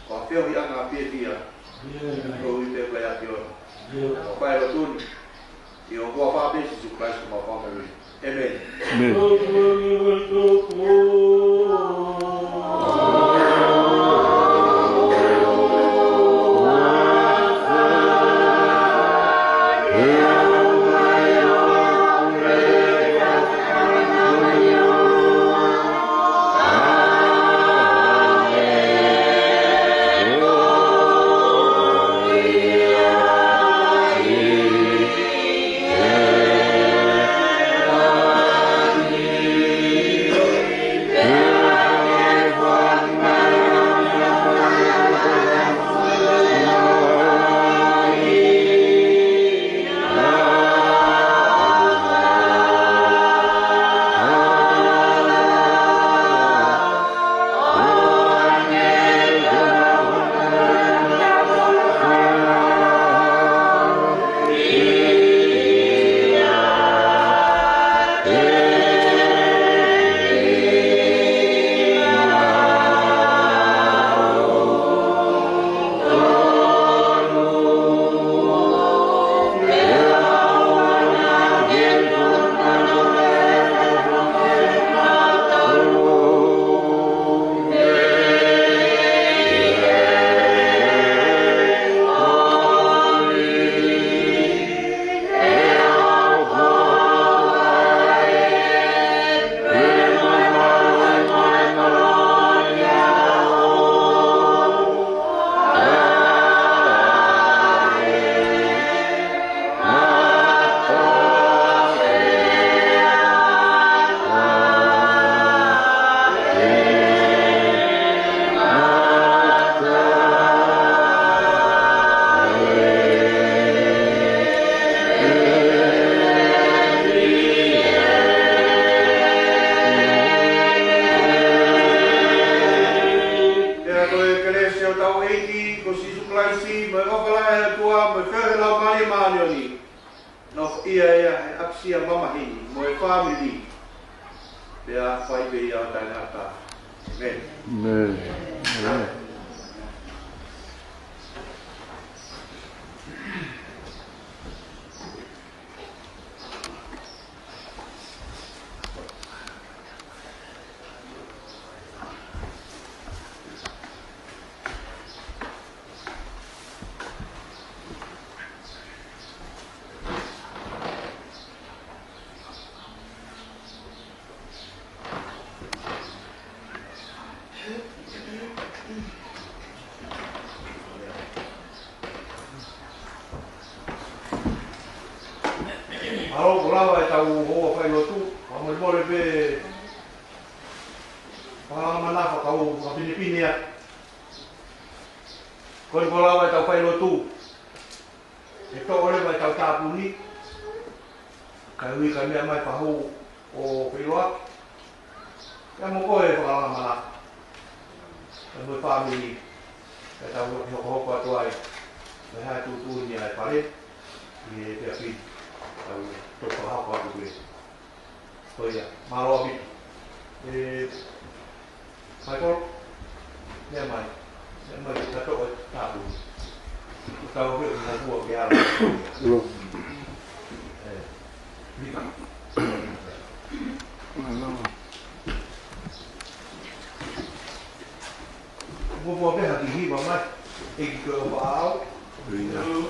ko ha feohiʻanga fiefia. Koeʻuhi pē ko e ʻAfiona. Mau fai e lotu ni ʻi ho huafa pē Sīsū Kalaisi ko homau Fakamoʻui. ʻĒmeni. Māʻoniʻoni, nofoʻia ia he ʻapisia mamahi ni mo e fāmili, pea fai pē ia ʻo taʻengata. ʻĒmeni. ʻĒmeni. ʻAlo, kuo lava ʻetau houa failotu, fakamolemole pē, fakamanava kau fakapinepine atu. Ko eni kuo lava ʻetau failotu, ʻe toʻo leva ʻetau tāpuni, kae ui ka meʻa mai pahū ʻo feiloaki. Pea mo koe fakalakalaka. Pea mo e fāmili. Pea tau ʻoatu hokohoko atu ai. Pea hā tuʻutuʻuni ʻa e fale. ʻI he pea pini. Tau toki fakahoko atu pē. Ko ia. Mālō ʻaupito. ʻE, Michael, meʻa mai. Meʻa mai, ka toʻo e tāpuni. Ko tau pē mo kua ke ala. ʻIo. ʻE, Mika. Mālō. Mo kua pē ha kiʻi hiva mai. ʻEiki ko e ʻofa ʻaʻau. ʻIo.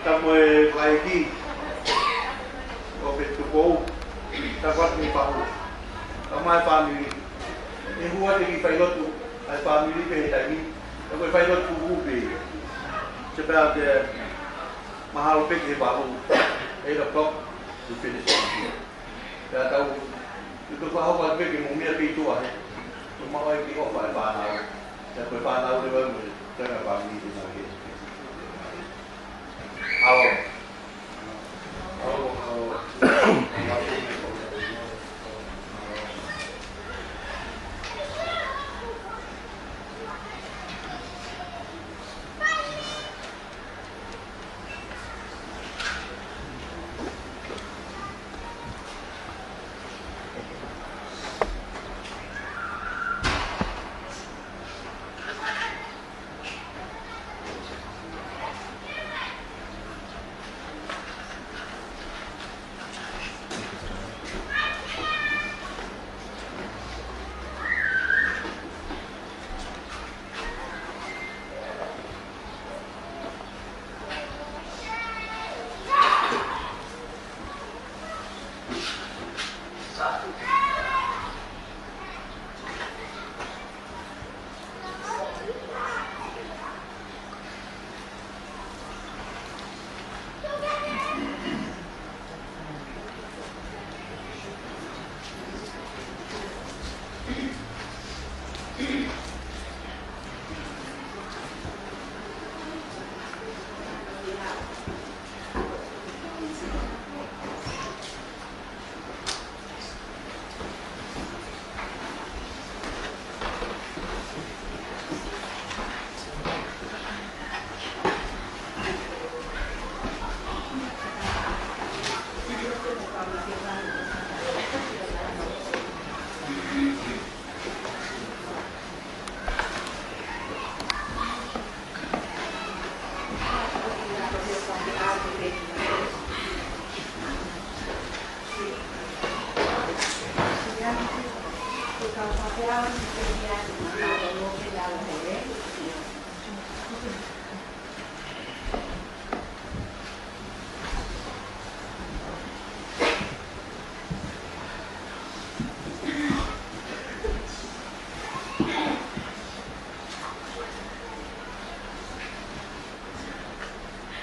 Ka mo e fakaʻeiki ʻo Peti Tupou, ka fatu ni pahu. Ka mai fāmili. Ne hua te ki failotu, ʻai fāmili pē he taimi. Ka ko e failotu kuku pē. It's about, uh, mahalo pē ki he valu. Eight o'clock, we finish. Pea tau, ʻi ko fakahoko atu pē ke mou meʻa pē ʻi tuʻa he. Ko maʻu ai ki ʻofa e fānau. Pea ko e fānau leva mo e, tana fāmili te nau ke. Ao. Ao, ao.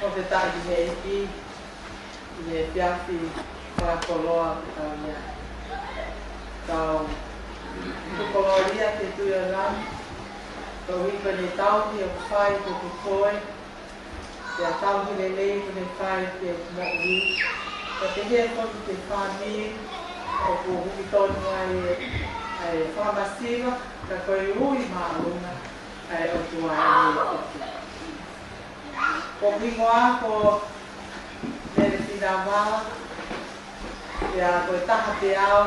ʻOku tau ʻi he ʻEiki, ʻi he efiafi fakakoloa ʻoku tau ʻi ai. Tau tuku kolōlia ki he Tuʻi ʻo e Langi, koeʻuhi ko ʻene tauhi ʻoku fai kiate koe, pea tauhi lelei ʻoku ne fai ki he moʻui. Pea pehē foki ki he fāmili ʻoku hiki tonu ai e, e fakamasiva, ka ko e ui māʻolunga ʻa e ʻOtua ʻi he ʻEiki. Ko hoku hingoa ko Mele Finavala, pea ko e taha pē au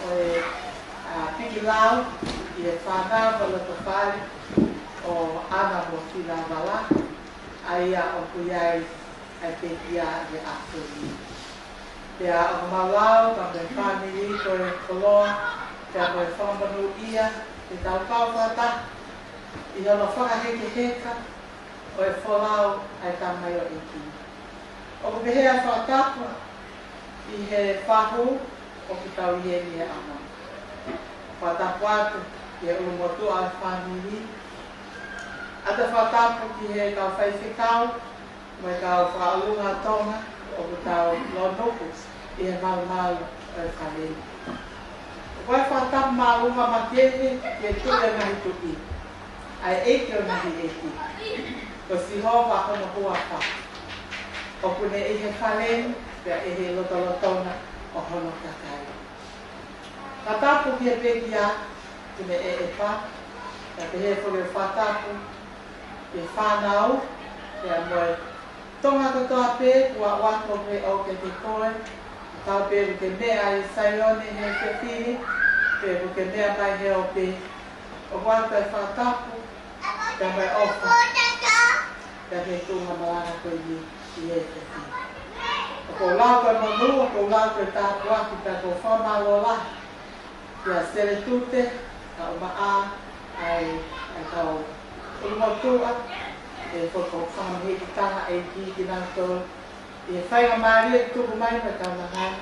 ʻo e, a, pikilau ʻi he fānau ʻo e lotofale ʻo ʻAna mo Finavala, ʻa ia ʻoku ʻi ai ʻa e pekia ʻi he ʻaho ni. Pea ʻoku mau lau ka mo e fāmili ko e koloa, pea mo e fakamonūʻia, ke tau kau fakataha ʻi hono fakahekeheka ʻo e folau ʻa e tamaioʻeiki. ʻOku pehē ʻa e fakatapu ʻi he fahu ʻoku tau ʻi heni he ʻaho ni. Fakatapu atu ki he ʻulumotuʻa ʻo e fāmili. ʻOatu e fakatapu ki he kau faifekau, mo e kau fakaʻolunga Tonga ʻoku tau lonuku ʻi he malumalu ʻo e fale ni. ʻOku ʻai e fakatapu māʻolunga makehe ki he Tuʻi ʻo e ngaahi tuʻi, ʻa e ʻEiki ʻo e ngaahi ʻeiki, ko Sihova hono huafa, ʻoku ne ʻi he fale ni, pea ʻi he lotolotonga ʻo hono kakai. Fakatapu ki he pekia, ki he ʻeʻepa, pea pehē foki e fakatapu ki he fānau, pea mo e Tonga kotoa pē, ʻoatu ʻoku ke ʻofa kiate koe, ʻoatu pē ʻoku ke meʻa ʻi Saione he efiafi ni, pe ʻoku ke meʻa mai he ope, ʻoatu e fakatapu, pea mo e ʻofa, pea mo e tuʻunga malanga ko eni ʻi he efiafi ni. ʻOku ou lau ko e monū, ʻoku ou lau ko e tāpuaki, pea ʻoku ou fakamālō lahi kia Seletute, ka ʻumaʻā ʻa e, ʻa e kau ʻulumotuʻa, ʻE fakamolemole ki he tangataʻeiki kinautolu ʻi he faingamālie ʻoku tuku mai maʻa e kaunanga ni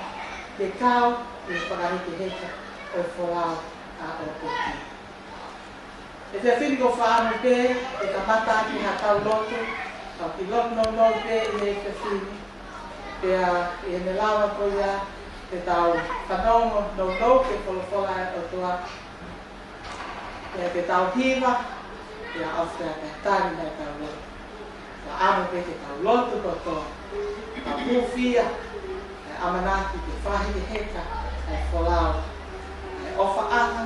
ke kau ʻi he fakahekeheka ʻo e folau ʻa ʻOpeti. ʻE efiafi ni ʻoku ou fakaʻamu pē ke kamata ʻaki haʻatau lotu, tau kiʻi lotu nounou pē ʻi he efiafi ni. Pea ʻi heʻene lava ko ia ke tau fanongo nounou ki he folofola ʻa e ʻOtua. Pea ke tau hiva, pea ʻosi pea ke tali mai ʻetau lotu. Fakaʻamu pē ke tau lotu kotoa, tau hūfia, ʻa e ʻamanaki ke fakahekeheka ʻa e folau ʻa e ʻofaʻanga,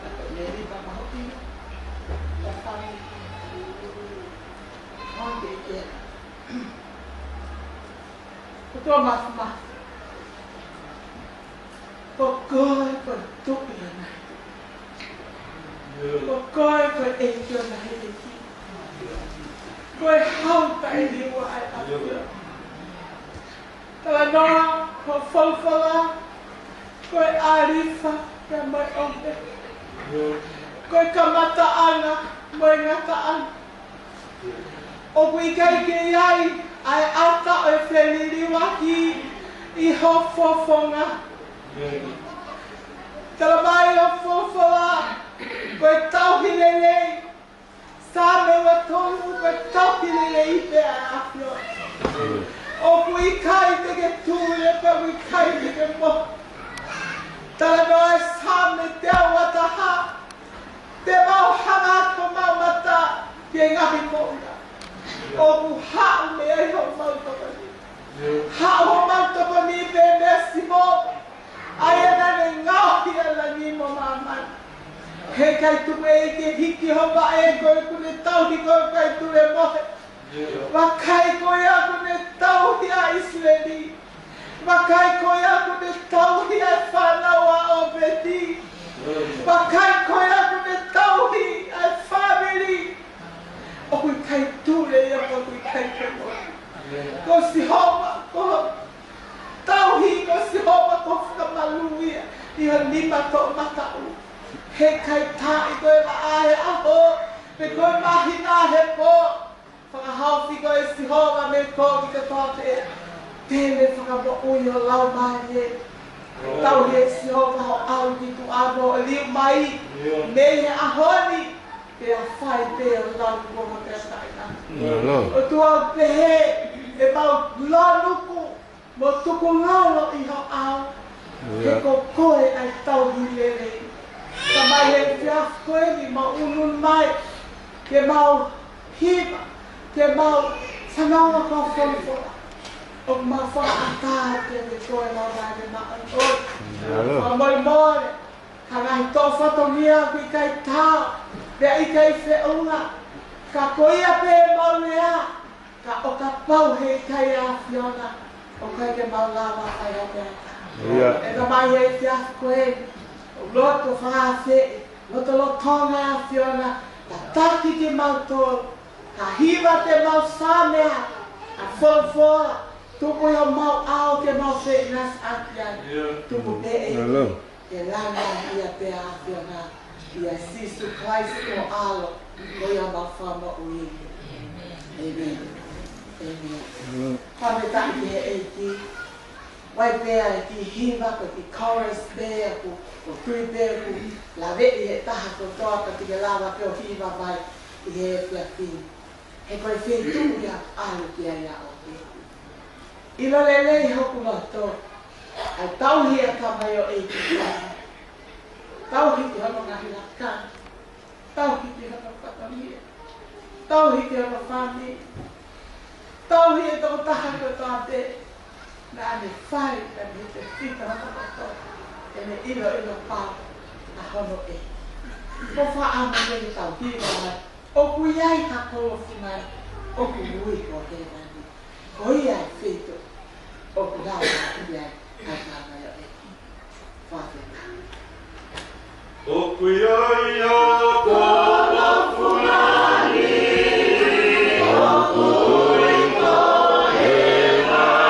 ʻa e ko e meli pa mahoki, ʻa e fai, ʻa e ke ke. ʻOtua Māfimafi, ko koe ko e Tuʻi ʻo e ngaahi tuʻi. Ko koe ko e ʻEiki ʻo e ngaahi ʻeiki. Ko e Hau taʻeliua ʻa e ʻAfiona. Talanoa hoʻo folofola, ko e ʻAlifa pea mo e ʻOmeka. Ko e kamataʻanga mo e ngataʻanga. ʻOku ʻikai ke ʻi ai ʻa e ʻata ʻo e feliliuaki ʻi ho fofonga. Talamai ʻe ho folofola, ko e tauhi lelei, Saame ua tolu, ko e tauhi lelei pē ʻa e ʻAfiona. ʻOku ʻikai te ke tule, pea ʻoku ʻikai te ke mohe. Talanoa ʻa e Saame teau ua taha, te mau hanga atu homau mata ki he ngaahi moʻunga. ʻOku haʻu mei ai homau tokoni. Haʻu homau tokoni pē mei Sihova, ʻa ia naʻa ne ngaohi ʻa langi mo māmani. Heʻikai tuku ʻe ia ke hiki ho vaʻe, ko ia ʻoku ne tauhi koe ʻoku ʻikai tule mohe. Vakai ko ia ʻoku ne tauhi ʻa ʻIsileli. Vakai ko ia ʻoku ne tauhi ʻa e fānau ʻa ʻOpeti. Vakai ko ia ʻoku ne tauhi ʻa e fāmili. ʻOku ʻikai tule ia, ʻoku ʻikai ke mohe. Ko Sihova, ko e tauhi, ko Sihova ko e fakamalu ia ʻi ho nima toʻomataʻu. Heʻikai taaʻi koe ʻe he vaʻa he ʻaho, pe ko e māhina he pō. Fakahaofi koe ʻe Sihova mei he kovi kotoa pē. Te ne fakamoʻui ho laumālie. Tauhi ʻe Sihova ho ʻalu ki tuʻa mo e liu mai mei he ʻaho ni, pea fai pē ʻo lau kuo mo te taʻina. ʻOtua pehē, ʻemau lōnuku mo tukulolo ʻi ho ʻao. He ko koe ʻa e tauhi lelei. Talamai he efiafi ko eni, mau ʻunu mai ke mau hiva, ke mau fanongo ki ho folofola. ʻOku mau fakaʻatā kiate koe, lau mai ke mau ʻofa. Fakamolemole ki he ngaahi toʻo fatongia ʻoku ʻikai tau, pea ʻikai feʻunga. Ka ko ia pē ʻemau lea, ka ʻo kapau heʻikai ʻa e ʻAfiona, ʻoku ʻikai ke mau lava ʻo fai ha meʻa. ʻE Tamai, he efiafi ko eni, ʻoku loto fakaafeʻi, lotolotonga ʻa e ʻAfiona, tataki kimautolu, ka hiva te mau Saame ʻa e folofola, tuku ʻi homau ʻao ke mau feʻinasiʻaki ai, tuku pē ʻEiki ke langa ia pē ʻa e ʻAfiona, ʻia Sīsū Kalaisi ko ho ʻAlo, ko ia homau Fakamoʻui. ʻĒmeni. ʻĒmeni. Fakafetaʻi ki he ʻEiki. Vakai pē ki he hiva, ko e kiʻi chorus pē ʻoku, ʻoku tui pē ʻoku laveʻi ʻe he taha kotoa, ka te ke lava pē ʻo hiva mai ʻi he efiafi ni. He ko e feituʻu ia ʻoku ʻalu ki ai ʻa ʻOpeti. ʻIlo lelei hoku loto, ʻa e tauhi ʻa e tamaioʻeiki. Tauhi ki hono ngaahi lakanga. Tauhi ki hono fatongia. Tauhi ki hono fāmili. Tauhi e tokotaha kotoa pē naʻa ne fai, ka ne tefito hono loto, ʻene ʻiloʻilo pau ʻa hono ʻEiki. Ko e fakaʻamu ke tau hiva mai, ʻoku ʻi ai ha koloa fungani ʻoku ui ko hēvani. Ko ia e feituʻu ʻoku lava ʻi ai ʻa e tamaioʻeiki. Fakafetaʻi. ʻOku ʻi ai ha koloa fungani ʻoku ui ko hēvani.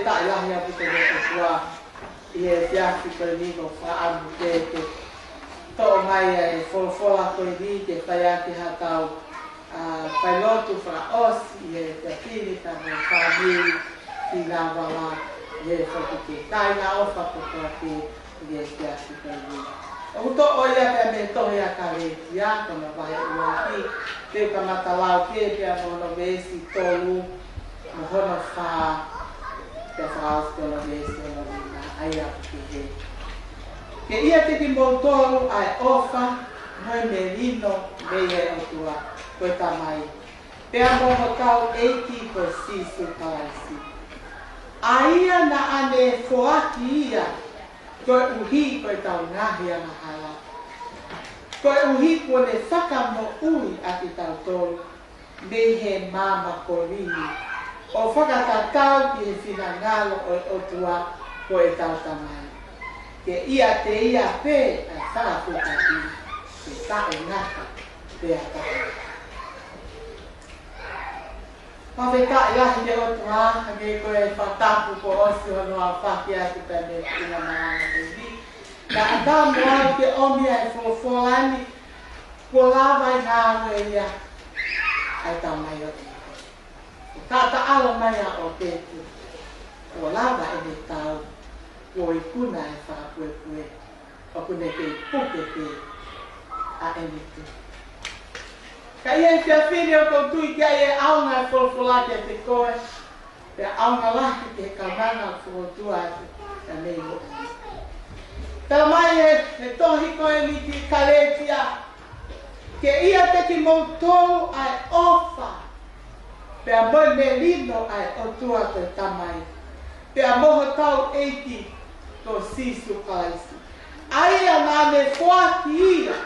Fakafetaʻi lahi ʻaupito ki he ʻOtua ʻi he efiafi ko eni, ko e fakaʻamu ke ke toʻo mai ʻa e folofola ko eni ke fai ʻaki haʻatau, ʻa, failotu fakaʻosi ʻi he efiafi ni, pea mo e fāmili, finangalo, ʻi he foki ke kāinga ʻofa kotoa pē ʻi he efiafi ko eni. ʻOku toʻo ia pea mei he tohi ʻa Kalētia, ko hono vahe ʻuluaki, te u kamata lau pē pea mo hono veesi tolu, mo hono fā, pea fakaʻosi ko hono veesi hono nima, ʻa ia ʻoku pehē: Ke ʻiate kimoutolu ʻa e ʻofa mo e melino mei he ʻOtua ko e Tamai, pea mo hotau ʻEiki ko Sīsū Kalaisi, ʻa ia naʻa ne foaki ia koeʻuhi ko ʻetau ngaahi angahala, koeʻuhi kuo ne fakamoʻui ʻa kitautolu mei he maama kolini, ʻo fakatatau ki he finangalo ʻo e ʻOtua ko ʻetau Tamai. Ke ʻiate ia pē ʻa e fakafetaʻi, ke taʻengata pea taʻengata. Fakafetaʻi lahi ki he ʻOtua, hangē ko e fakatapu kuo ʻosi hono aofaki atu pea mei he ʻuhinga malanga ko eni. Ka ʻatā mo au ke ʻomi ʻa e folofola ni, kuo lava ʻi he ngāue ia ʻa e tamaioʻeiki. Ka taʻalo mai ʻa ʻOpeti, kuo lava ʻene tau, kuo ikuna e fakapuepue, ʻoku ne kei puke pē ʻa ʻene tui. Ka ʻi he efiafi ni ʻoku ou tui ki ai ʻe ʻaonga e folofola kiate koe, pea ʻaonga lahi ki he kaunanga ʻoku fokotuʻu atu ʻa e meʻa ni. Talamai ʻe he tohi ko eni ki Kalētia: Ke ʻiate kimoutolu ʻa e ʻofa, pea mo e melino ʻa e ʻOtua ko e Tamai, pea mo hotau ʻEiki ko Sīsū Kalaisi, ʻa ia naʻa ne foaki ia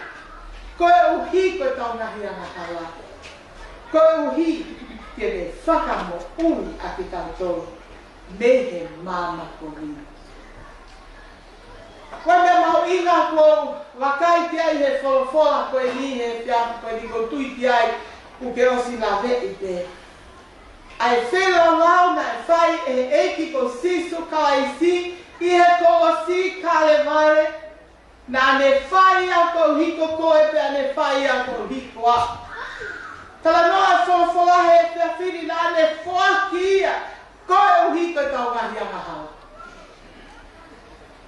koeʻuhi ko ʻetau ngaahi angahala, koeʻuhi ke ne fakamoʻui ʻa kitautolu mei he maama kolini. Ko e meʻa mahuʻinga ʻoku ou vakai ki ai he folofola ko eni, he efiafi ko eni, ʻoku ou tui ki ai ʻoku ke ʻosi laveʻi pē ʻa e feilaulau naʻe fai ʻe he ʻEiki ko Sīsū Kalaisi ʻi he kolosi Kalevale. Naʻa ne fai ia koeʻuhi ko koe pea ne fai ia koeʻuhi ko au. Talanoa e folofola he efiafi ni naʻa ne foaki ia koeʻuhi ko ʻetau ngaahi angahala.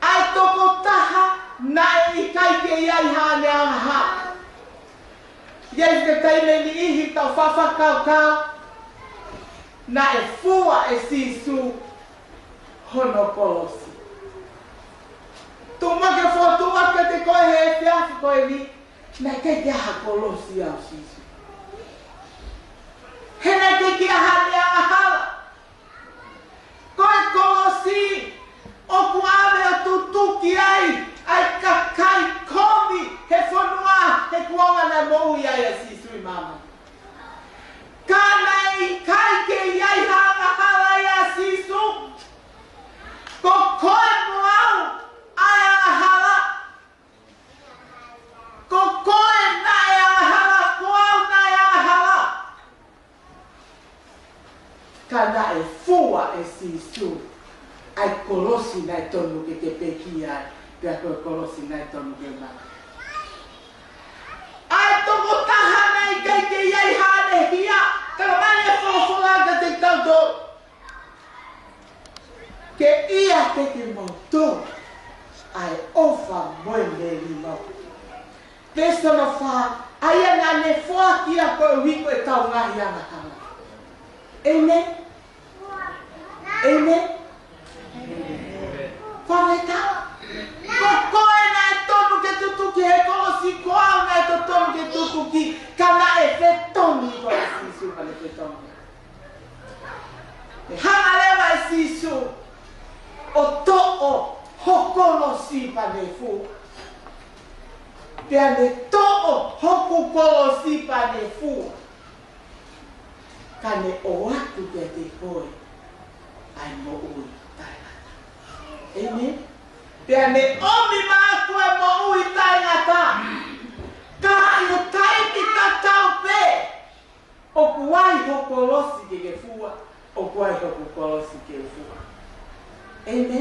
ʻA e tokotaha naʻe ʻikai ke ʻi ai haʻane angahala. ʻI he taimi ʻe niʻihi tau fakakaukau naʻe fua ʻe Sīsū hono kolosi. Tuku muʻa ke fokotuʻu atu kiate koe he efiafi ko eni, naʻe ʻikai ke ʻi ai ha kolosi ʻa Sīsū. He naʻe ʻikai ke ʻi ai haʻane angahala. Ko e kolosi ʻoku ʻave ʻo tutuki ai ʻa e kakai kovi he fonua he kuonga naʻe moʻui ai ʻa Sīsū ʻi māmani. Ka naʻe ʻikai ke ʻi ai ha angahala ʻia Sīsū. Ko koe mo au ʻa e angahala. Ko koe naʻe angahala, ko au naʻe angahala. Ka naʻe fua ʻe Sīsū ʻa e kolosi naʻe tonu ke ke pekia ai, pea ko e kolosi naʻe tonu ke mate. ʻA e tokotaha naʻe ʻikai ke ʻi ai haʻane hia, talamai ʻe he folofola kiate kitautolu: Ke ʻiate kimoutolu ʻa e ʻofa mo e melino. Veesi hono fā: ʻA ia naʻa ne foaki ia koeʻuhi ko ʻetau ngaahi angahala. ʻĒmeni. ʻĒmeni. Fakafetaʻi. Ko koe naʻe tonu ke tutuki he kolosi, ko au naʻe totonu ke tutuki, ka naʻe fetongi koe ʻe Sīsū pea ne fetongi. Naʻe hanga leva ʻe Sīsū ʻo toʻo ho kolosi pea ne fua. Pea ne toʻo hoku kolosi pea ne fua. Ka ne ʻoatu kiate koe ʻa e moʻui taʻengata. ʻĒmeni. Pea ne ʻomi maʻaku e moʻui taʻengata. Ka ʻi he taimi tatau pē, ʻoku ai ho kolosi ke ke fua, ʻoku ai hoku kolosi ke u fua. ʻĒmeni.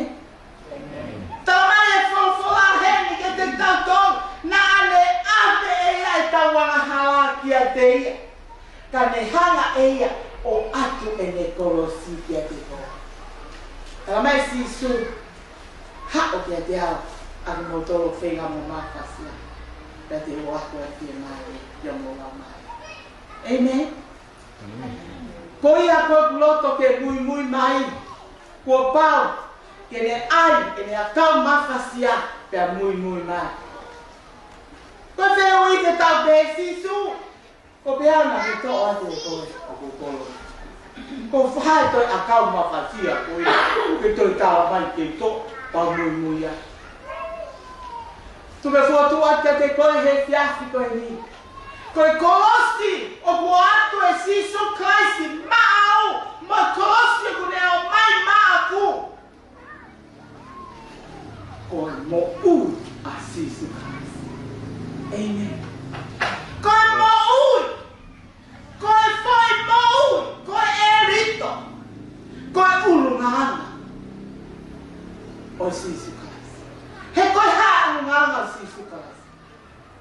Talamai ʻe he folofola heni kiate kitautolu, naʻa ne ʻave ʻe ia ʻetau angahala kiate ia, ka ne hanga ʻe ia ʻo ʻatu ʻene kolosi kiate koe. Talamai ʻe Sīsū, haʻu kiate au ʻa kimoutolu ʻoku feinga mo mafasia, pea te u ʻoatu ʻa e fiemālie ʻi homou laumālie. ʻĒmeni. Ko ia ʻoku loto ke muimui mai, kuo pau ke ne ʻai ʻene ʻakau mafasia pea muimui mai. Ko e fehuʻi ke tau pehē, Sīsū, ko e hā naʻa ke toʻo atu ʻe koe ʻa hoku kolosi? Ko e hā e toe ʻakau mafasia ko ia ke toe talamai ke toʻo pea muimui ai? Tuku ke u fokotuʻu atu kiate koe he efiafi ko eni, ko e kolosi ʻoku ʻoatu ʻe Sīsū Kalaisi maʻau, mo e kolosi ʻoku ne ʻomai maʻaku, ko e moʻui ʻa Sīsū Kalaisi. ʻĒmeni. Ko e moʻui, ko e foʻi moʻui, ko e ʻelito, ko e ʻulungaanga ʻo Sīsū Kalaisi. He ko e hā e ʻulungaanga ʻo Sīsū Kalaisi?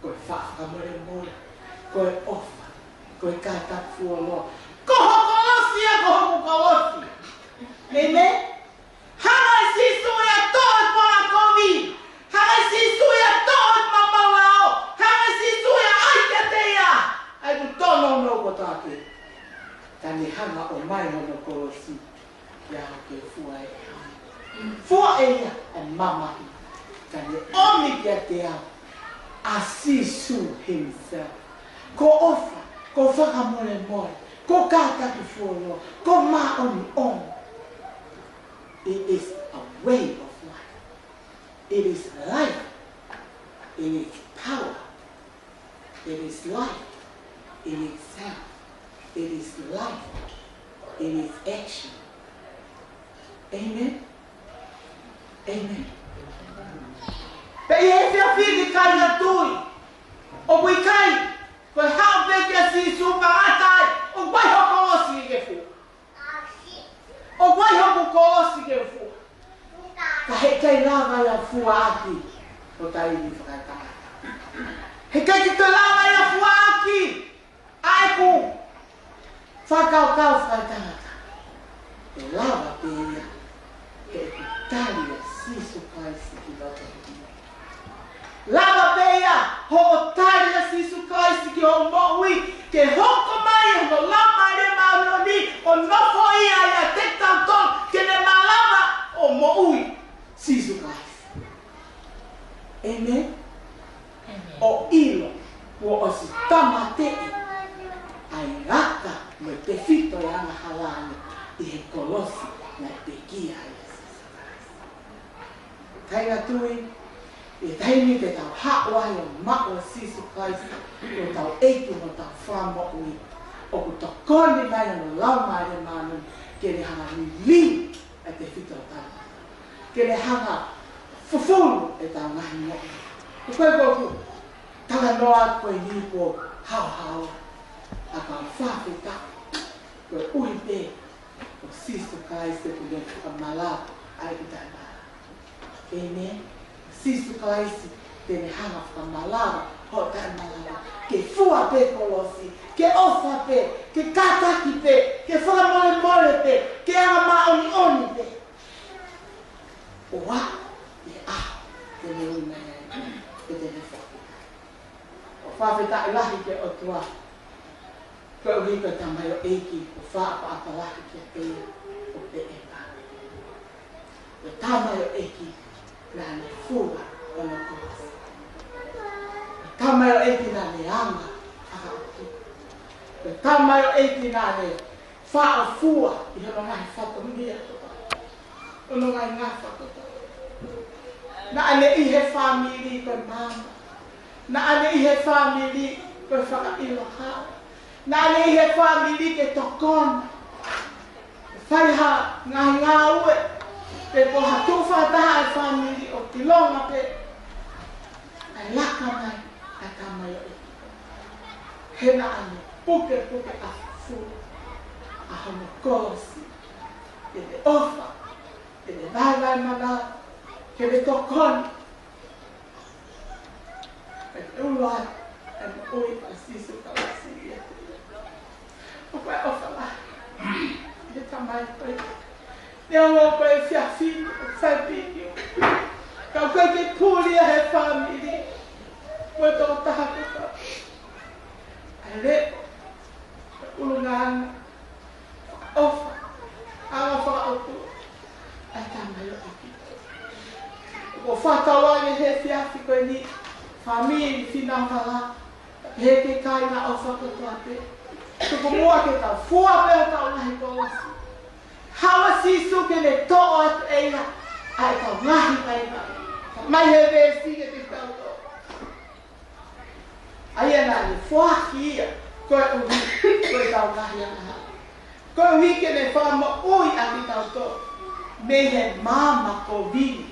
Ko e faʻa fakamolemole, ko e ʻofa, ko e kātaki fuoloa. Ko ho kolosi ia, ko hoku kolosi. ʻĒmeni. Hanga ʻe Sīsū ia ʻo toʻo e puakovi. Hanga ʻe Sīsū ia ʻo toʻo e mamaulao. Hanga ʻe Sīsū ia ʻo ʻai kiate ia ʻa e tōnounou kotoa pē. Ka ne hanga ʻo ʻomai hono kolosi kiate au ke fua ʻe au. Fua ʻe ia ʻa e mamahi. Ka ne ʻomi kiate au ʻa Sīsū himself. Ko e ʻofa, ko e fakamolemole, ko e kātaki fuoloa, ko e māʻoniʻoni. It is a way of life. It is life. It is power. It is life. It is self. It is life. It is action. ʻĒmeni. ʻĒmeni. Pea ʻi he efiafi ni, kāinga tui, ʻoku ʻikai ko e haʻu pē kia Sīsū pea ngata ai, ʻoku ʻi ai hoku kolosi ke fua. ʻOku ʻi ai hoku kolosi ke fua. Ka heʻikai lava ia ʻo fuaʻaki ʻo taimi fakaetangata. Heʻikai ke toe lava ia ʻo fuaʻaki ʻa ʻeku fakakaukau fakaetangata. ʻE lava pē ia heʻeku tali ʻa Sīsū Kalaisi ki loto. Lava pē ia hoʻo tali ʻa Sīsū Kalaisi ki hoʻo moʻui, ke hoko mai hono Laumālie Māʻoniʻoni ʻo nofoʻia ʻiate kitautolu, ke ne malava ʻo moʻui Sīsū Kalaisi. ʻĒmeni. ʻĒmeni. ʻO ʻilo kuo ʻosi tāmateʻi ʻa e laka mo e tefito ʻo e angahala ni ʻi he kolosi naʻe pekia ai ʻa Sīsū Kalaisi. Kāinga tui, ʻi he taimi te tau haʻu ai ʻo maʻu ʻa Sīsū Kalaisi ko hotau ʻEiki mo hotau Fakamoʻui, ʻoku tokoni mai hono Laumālie Māʻoniʻoni ke ne hanga ʻo liliu ʻa e tefito ʻo e tangata. Ke ne hanga ʻo fufulu ʻetau ngaahi moʻui. Ko e, ko ʻeku talanoa ko eni kuo haohaoa, ka ʻoku ou fakafetaʻi koeʻuhi pē ko Sīsū Kalaisi ʻoku ne fakamalava ʻa e taʻemalava. ʻĒmeni. Sīsū Kalaisi te ne hanga ʻo fakamalava hoʻo taʻemalava. Ke fua pē kolosi, ke ʻofa pē, ke kātaki pē, ke fakamolemole pē, ke anga māʻoniʻoni pē. ʻO aʻu ki he ʻaho te ne ui mai ai, pea te ne foki. ʻOku ou fakafetaʻi lahi ki he ʻOtua koeʻuhi ko e tamaioʻeiki ʻoku ou fakaʻapaʻapa lahi kiate ia, ʻo pehē mai, ko e tamaioʻeiki naʻa ne fua hono kolosi. Ko e tamaioʻeiki naʻa ne anga fakaʻotua. Ko e tamaioʻeiki naʻa ne faʻa fua ʻi hono ngaahi fatongia kotoa, hono ngaahi ngafa kotoa. Naʻa ne ʻi he fāmili ko e maama. Naʻa ne ʻi he fāmili ko e fakaʻilo hao. Naʻa ne ʻi he fāmili ke tokona, fai ha ngaahi ngāue, pe ko ha tuʻu fakataha ʻa e fāmili, ʻoku ʻilonga pē ʻa e laka mai ʻa e tamaioʻeiki. He naʻa ne pukepuke ʻa fua ʻa hono kolosi, ke ne ʻofa Ke ne vaevae mana, ke ne tokoni. Ke ne ʻuluaki, ʻa e moʻui ʻa Sīsū Kalaisi ia. ʻOku ʻofa lahi ʻa e tamai ko ē. Neongo ko e efiafi ni, ʻoku fai piki. Ka ʻoku ʻikai ke puli ia he fāmili. Mo e tokotaha kotoa. ʻA e leʻo, ʻulungaanga, ʻofa, ʻa e fakaʻotua ʻa e tamaioʻeiki. ʻOku fakatauange he efiafi ko eni, fāmili, finangalo, he ke kai ngā ʻofa kotoa pē. Tuku muʻa ke tau fua pē ʻetau ngaahi kolosi. Haʻu ʻa Sīsū ke ne toʻo atu ʻe ia ʻa ʻetau ngaahi kaina. Mai he veesi ke te tau toʻo. ʻA ia naʻa ne foaki ia koeʻuhi ko ʻetau ngaahi angahala, koeʻuhi ke ne fakamoʻui ʻa kitautolu mei he maama kovi ni,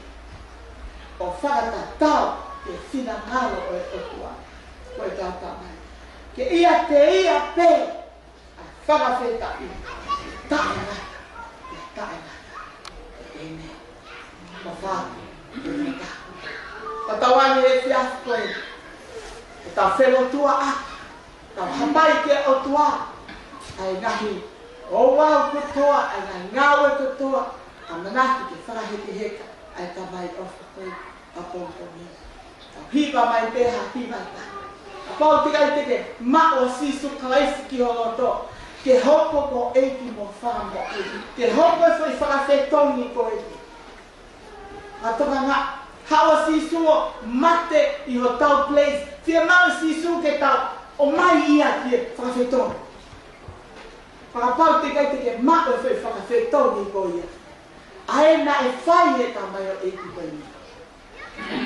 ʻo fakatatau ki he finangalo ʻo e ʻOtua ko ʻetau Tamai, ke ʻiate ia pē ʻa e fakafetaʻi taʻengata, taʻengata. ʻĒmeni. Mafai, ʻēmeni. Fakatauange he efiafi ko ē, ʻetau felotuaʻaki, tau hapai ki he ʻOtua ʻa e ngaahi ouau kotoa, ʻa e ngaahi ngāue kotoa, ʻamanaki ke fakahekeheka ʻa e tamai ʻofa ko ē ʻapongipongi. Tau hiva mai pē ha hiva ʻe taha. Kapau teʻeki ai te ke maʻu ʻa Sīsū Kalaisi ki ho loto ke hoko ko e ʻEiki mo e Fakamoʻui, ke hoko e foʻi fakafetongi ko ē. Ka tokanga, haʻu ʻa Sīsū ʻo mate ʻi hotau place. Fiemaʻu ʻe Sīsū ke tau ō mai ia ki he fakafetongi. Kapau teʻeki ai te ke maʻu e foʻi fakafetongi ko ia, ʻa ē naʻe fai he tamaioʻeiki ko eni.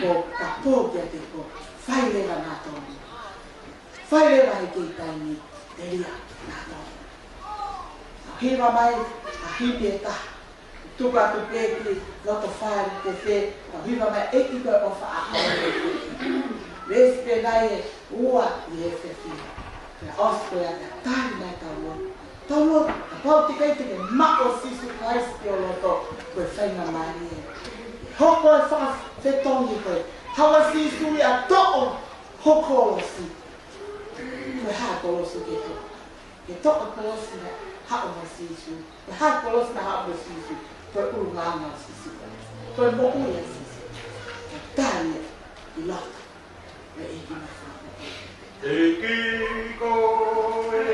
Ko ka pō kiate koe, fai leva naʻa tonu. Fai leva he kei taimi, telia naʻa tonu. Tau hiva mai ha himi ʻe taha. Tuku atu pē ki loto fale pe fē, tau hiva mai, ʻEiki ko e ʻofa ʻaʻau. Veesi pē nai ʻe ua ʻi he efiafi ni. Pea ʻosi ko ia ka tali mai tau lotu. Tau lotu, kapau teʻeki ai te ke maʻu ʻa Sīsū Kalaisi ki ho loto, ko e faingamālie. Hoko e fakafetongi ko ē. Haʻu ʻa Sīsū ia ʻo toʻo ho kolosi. Ko e hā e kolosi ke toʻo? Ke toʻo e kolosi naʻe haʻu mo Sīsū. Ko e hā e kolosi naʻe haʻu mo Sīsū? Ko e ʻulungaanga ʻo Sīsū Kalaisi. Ko e moʻui ʻa Sīsū. Ko e tali ia ʻi loto. ʻEiki ko e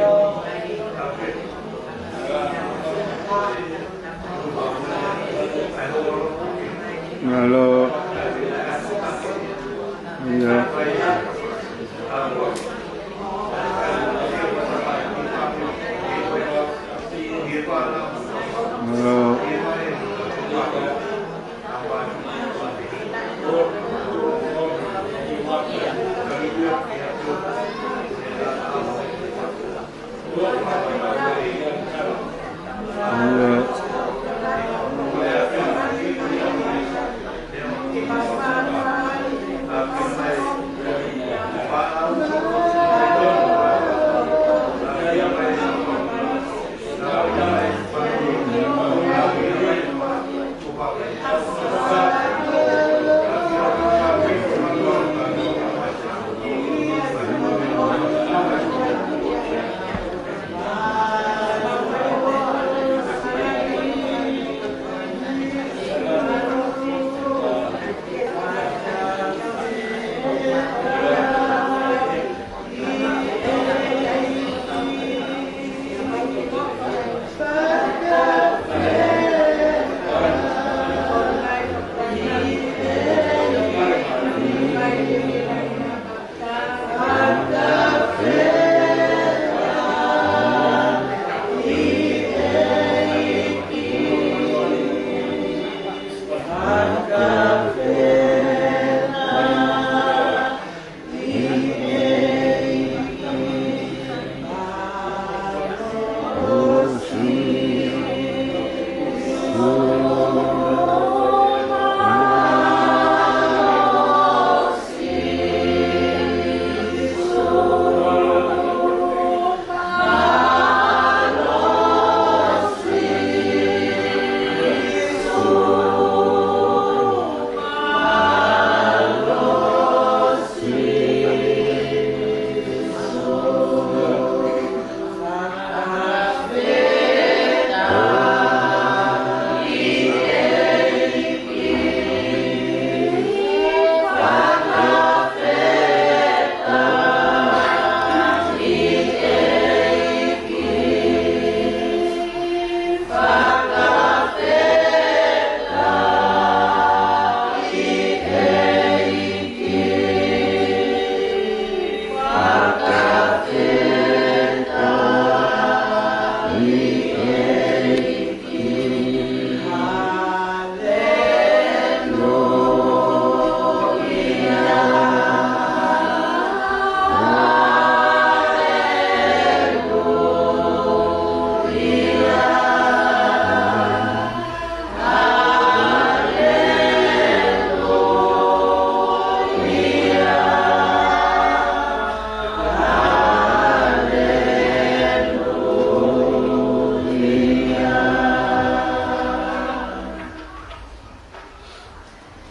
Mālō. ʻIo. Mālō.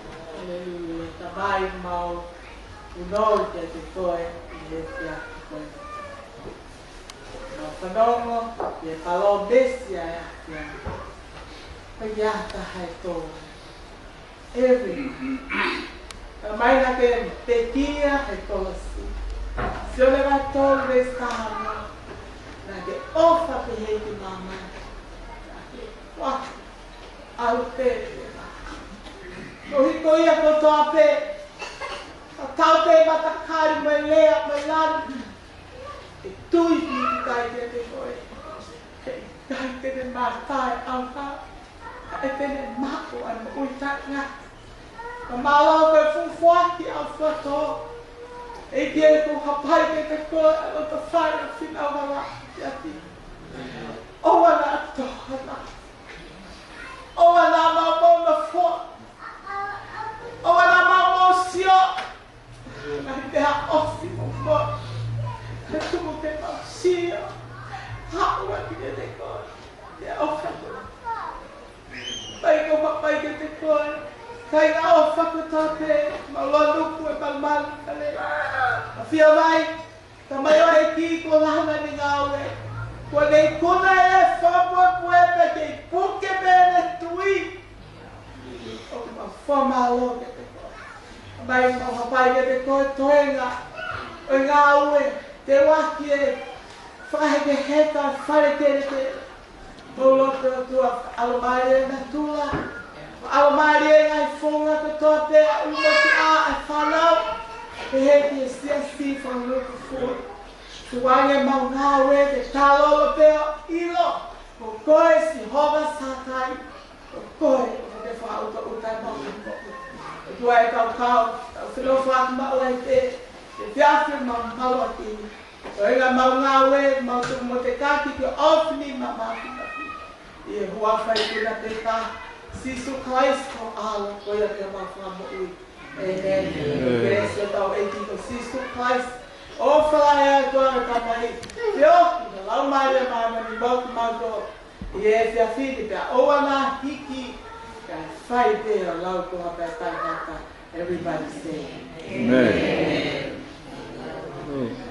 Haleluia. Tamai, mau punou kiate koe ʻi he efiafi ko eni. Mau fanongo ki he palōmesi ʻa e ʻaho ni. Ko ia ta hai tō. Every. Tamai, naʻá ke pekia he kolosi. Sione vahe tolu veesi taha ono. Naʻá ke ʻofa pehē ki māmani. Naʻá ke ʻofa. ʻAlu pē. Koeʻuhi ko ia kotoa pē. Ka tau pē matakali mo e lea mo e lanu. ʻE tui ki he ʻikai kiate koe. He ʻikai te ne mata e ʻauha. Ka ʻe te ne maʻu ʻa e moʻui taʻengata. Ka mālō ko e fuʻu foaki ʻa e fuatō. ʻEiki ē, ʻoku ou hapai kiate koe ʻa e loto fai ʻa e finau hala ʻi ʻapi. ʻOua naʻa tō hala. ʻOua naʻa maumau nofoa. ʻOua naʻa maumau sio. Naʻe pehē ʻosi mo mo. He tuku ke mau sio. Haʻu atu kiate koe. Ke ʻofa koe. Pai ko ma pai kiate koe. Kāinga ʻofa kotoa pē. Mau lonuku e malumalu kale. ʻAfio mai. Tamai ʻEiki, ko e langa ni ngāue. Kuo ne ikuna e fakapuepue pē ke puke pē ʻene tui. ʻOku mau fakamālō kiate koe. Tamai, mau hapai kiate koe toenga ʻo e ngāue. Te uaki e Fakahekeheka, fale kelekele. Mou lotu ʻOtua, ʻalomālie natula. ʻAlomālie ngaahi founga kotoa pē ʻa e ʻū motuʻa, ʻa e fānau. Pehē ki he siasi fakalūkufua. Tuku ange ʻemau ngāue ke tau lolo pē ʻo ʻilo ko koe Sihova Sātai. Ko koe ʻoku ke fakaʻutoʻuta ʻemau moʻui. ʻOtua ē, kaukau, tau fenofo atu maʻu ai pē he efiafi ni ʻemau maluʻi. Ko e ngaahi ʻemau ngāue, mau tuku mo te kaki ke ofi ni ma ma fika fika. ʻI he huafa ʻo e ʻEiki pē ko Sīsū Kalaisi ko e ʻAlo, ko ia pē homau Fakamoʻui. ʻĒmeni. ʻĒmeni. Kelesi ʻa hotau ʻEiki ko Sīsū Kalaisi, ʻofa lahi ʻa e ʻOtua ko e Tamai, feohi ʻa e Laumālie Māʻoniʻoni mo kimautolu ʻi he efiafi ni pea ʻoua naʻa hiki, kae fai pē ʻo laukuha pē ʻa e tangata. Everybody say, ʻĒmeni. ʻĒmeni.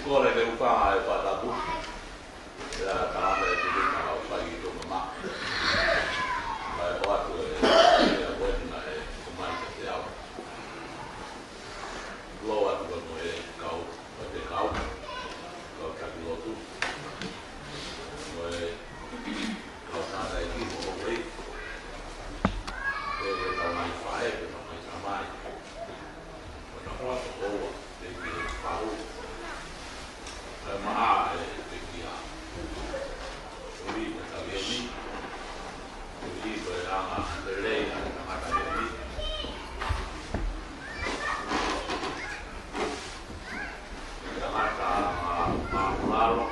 Kole ke u hūfanga he fakatapu. Pea tala mai e tui ka u fai ki tō mama. Mai o atu e, e, e, wena e, o mai ka te au. Lou atu ka mo e kau, mo e kau. Kau taki lotu. Mo e kau tangataʻeiki mo e. E, e kau mai faʻē, e kau mai tamai. Ko e tafola ko ua, e ki he fahu. Kae maʻa e pekia. Ui, ko e tau eni. Ui, ko e anga lelei ʻa e tangata eni. Tangata ma, ma lalo.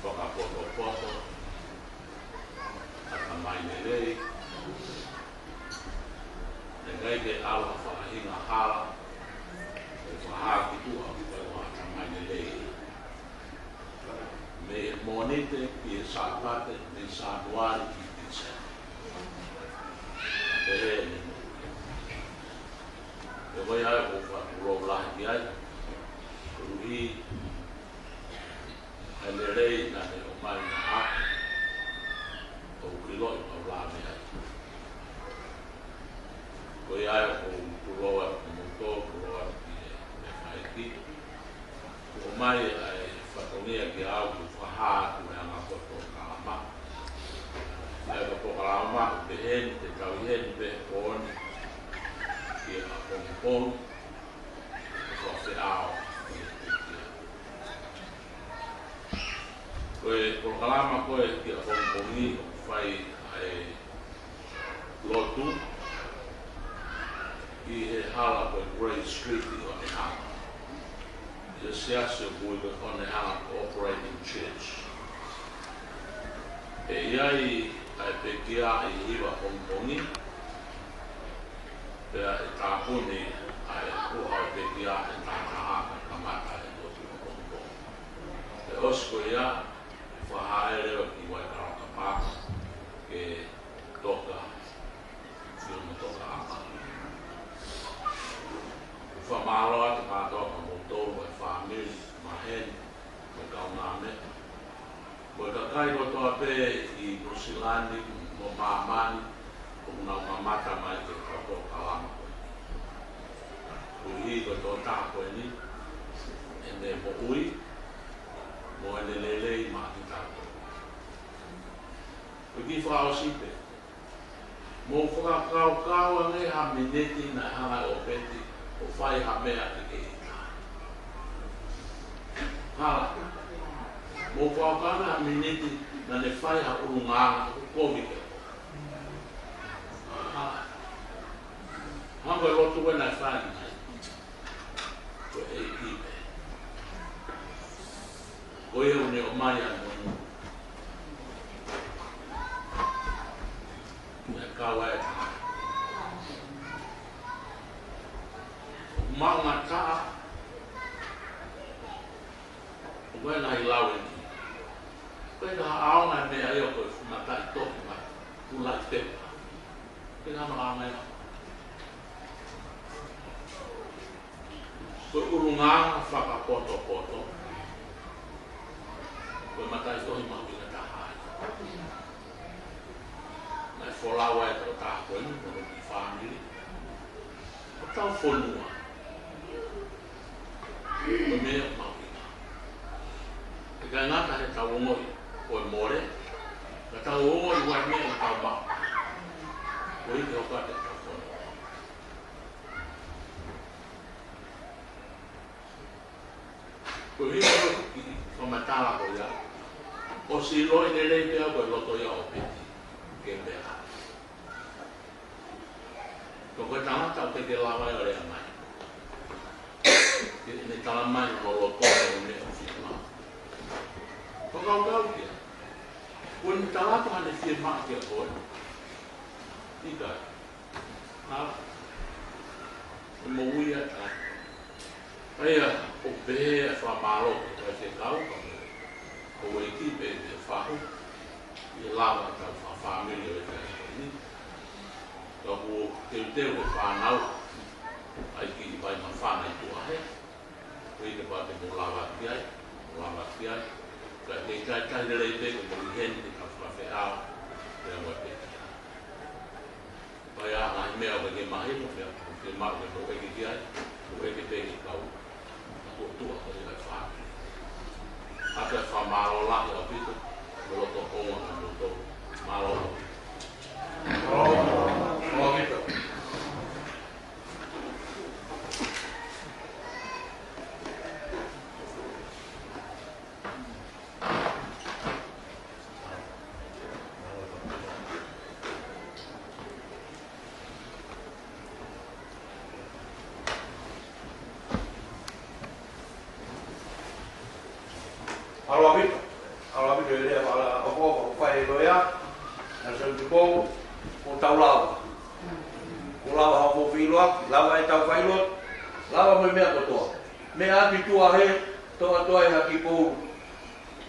Fakapotopoto. Atamai lelei. Naʻe ʻikai ke ala faʻahinga hala, ʻo fakahā ki tuʻa, ko e atamai lelei. Mei he Mōnite ki he Sāpate, mei Sānuali ki Tīsema. Pehē ni. Ko ia ʻoku ou fakamālō lahi ki ai. Koeʻuhi, ʻa e lelei naʻa ne ʻomai naʻa, ʻoku ʻiloʻi pau lā mei ai. Ko ia ʻoku ou tulou atu ki moutolu, tulou atu ki he, he faiki. ʻOmai ʻa e fatongia kiate au ke fakahā atu e anga ko e polokalama. ʻA e polokalama ʻoku pehē ni, te tau ʻi heni pē he pooni ki he ʻapongipongi. Ko e feʻao ki he pekia. Ko e polokalama ko ē ki he ʻapongipongi ʻoku fai ʻa e lotu ʻi he hala ko e Grey Street ʻi ʻOnehaga. ʻI he siasi ʻoku ui ko e ʻOnehaga Operating Church. ʻE ʻi ai ʻa e pekia ʻi he hiva ʻapongipongi. Pea ʻe tāpuni ʻa e ʻuha ʻo e pekia he taha taha ka kamata e lotu ʻapongipongi. Pea ʻosi ko ia, ʻe fakahā leva ki Waikaloka Park ke toka, sio mo toka ʻapa. Fakamālō atu kātoa kia moutolu, mo e fāmili, maheni, mo e kaungāmeʻa. Mo e kakai kotoa pē ʻi Nuʻusila ni mo māmani, ʻoku nau mamata mai ki he polokalama ko eni. Koeʻuhi ko e tokotaha ko eni, ʻene moʻui, mo ʻene lelei maʻa kitautolu. Ko e kiʻi fakaʻosi pē. Mou fakakaukau ange ha miniti naʻe hanga ʻe ʻOpeti ʻo fai ha meʻa ke ke ʻita. Hala. Mou fakakaukau ange ha miniti naʻa ne fai ha ʻulungaanga ʻoku kovi ke. Hala. Hangē ko e lotu ko ē naʻe fai ni. Ko e ʻEiki pē. Ko ia ʻoku ne ʻomai ʻa e monū. Naʻe kau ai e tangata. Maʻu ngataʻa. ʻOku ʻi ai e ngaahi lau eni. Ko e taha ʻaonga e meʻa ia ko e mataʻitohi mai. Kula i pepa. Ko e taha ʻaonga ia. Ko e ʻulungaanga fakapotopoto. Ko e mataʻitohi mahuʻinga taha ia. Naʻe folau ai e tokotaha ko eni, mo hono kiʻi fāmili. Ko hotau fonua. Ko e meʻa mahuʻinga. ʻIkai ngata heʻetau ongoʻi ko e mole, ka tau ongoʻi ʻa e meʻa ʻoku tau maʻu. Ko e ʻikai ke hoko atu ʻetau fonua. Ko e hiko ki he fakamatala ko ia. ʻOsi ʻiloʻi lelei pē au ko e loto ia ʻo ʻOpeti. Ke meʻa. Ko e tangata ʻoku teʻeki lava ia ʻo lea mai. Ke ne tala mai hono loto ʻo ne fiemaʻu. Ko e kaukau kia. Ko ʻene tala atu haʻane fiemaʻu kia koe. ʻIkai. Ha? ʻE moʻui ʻa e tangata. ʻA ia, ʻoku pehē ʻa e fakamālō ki he faifekau, ka mo e houʻeiki pē ʻi he fahu, ʻi he lava ʻetau fakafāmili ʻo e taimi ko eni. Ka ʻoku teuteu he fānau, ʻa e kiʻi vai māfana ʻi tuʻa hē. Ko ia te pā te mou lava ki ai, mou lava ki ai. Ka te kai kai lelei pē ko mou ʻi heni te ka fakafeʻao, pea mo e pē ki ai. Pea ʻa e ngaahi meʻa ʻoku ke mahino, meʻa ʻoku ke maʻu ke mou ʻeke ki ai, mou ʻeke pē ki he kau ʻOtua ko ia ʻa e fāmili. ʻOku ou fakamālō lahi ʻaupito, mo loto ʻofa ʻa kimoutolu. Mālō ʻaupito. Mālō ʻaupito. ʻAlu ʻaupito, ʻalu ʻaupito e lea ʻoku fai ʻe he loea, Nelson Tupou, ʻoku tau lava. ʻOku lava hoʻomou feʻiloaki, lava ʻetau failotu, lava mo e meʻa kotoa. Meʻa atu ʻi tuʻa hē, toʻa atu ai ha kiʻi poulu.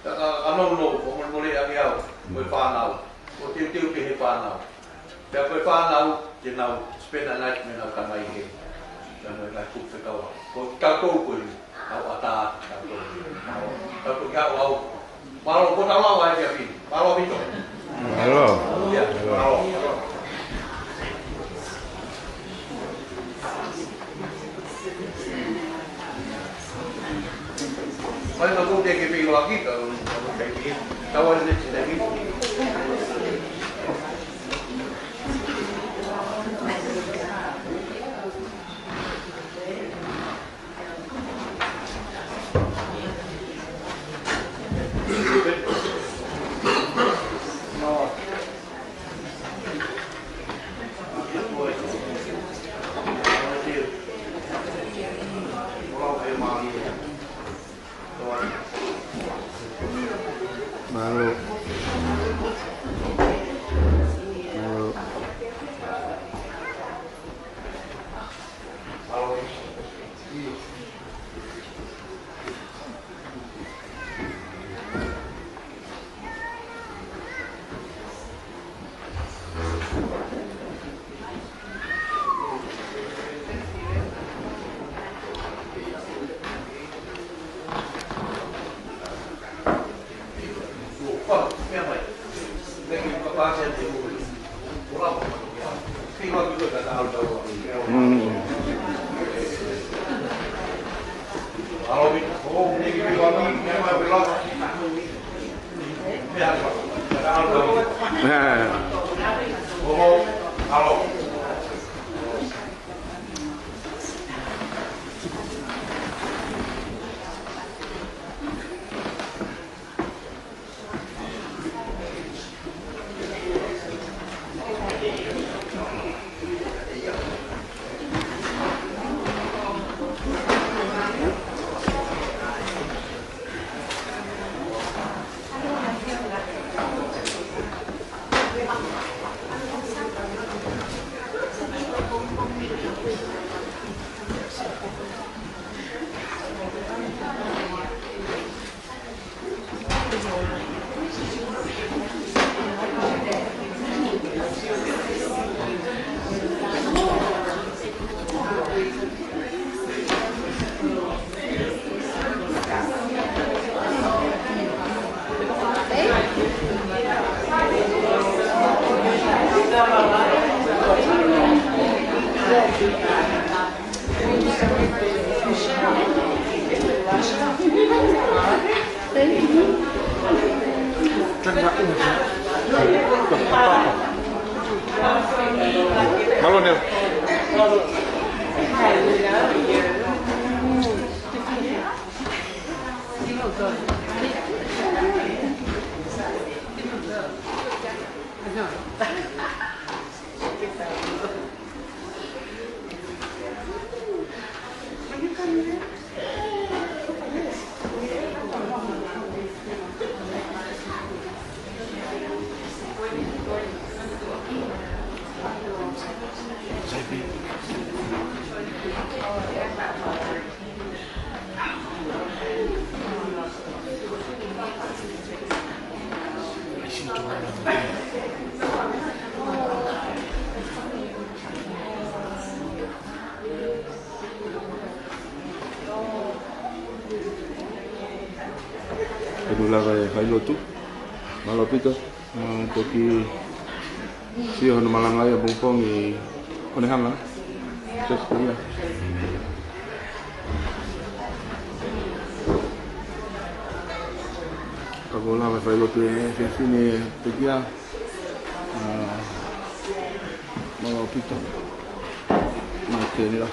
Ka, ka, ka nounou, ʻo molemole ange au, mo e fānau. ʻO teuteu pē he fānau. Pea ko e fānau, te nau spend a night mo ʻenau tamai hē. Pea mo e ngaahi kupu fekau. Ko kitautolu ko eni, ʻoku ʻatā, kitautolu. Kitautolu ki haʻu au. Mālō, ko tau lava e kiʻi ʻapi ni. Mālō ʻaupito. Mālō. ʻIo, mālō. Mai ka kou te ke pei loa kita, tau ai le te te. Mālō. Mālō. Mālō Nela. Lava e failotu. Mālō ʻaupito. Mau toki sio hono malanga ʻapongipongi ʻo ne hanga. Just ia. Ka ko e lava e failotu e fefine Pekia. ʻA, mālō ʻaupito. Mālō ʻaupito.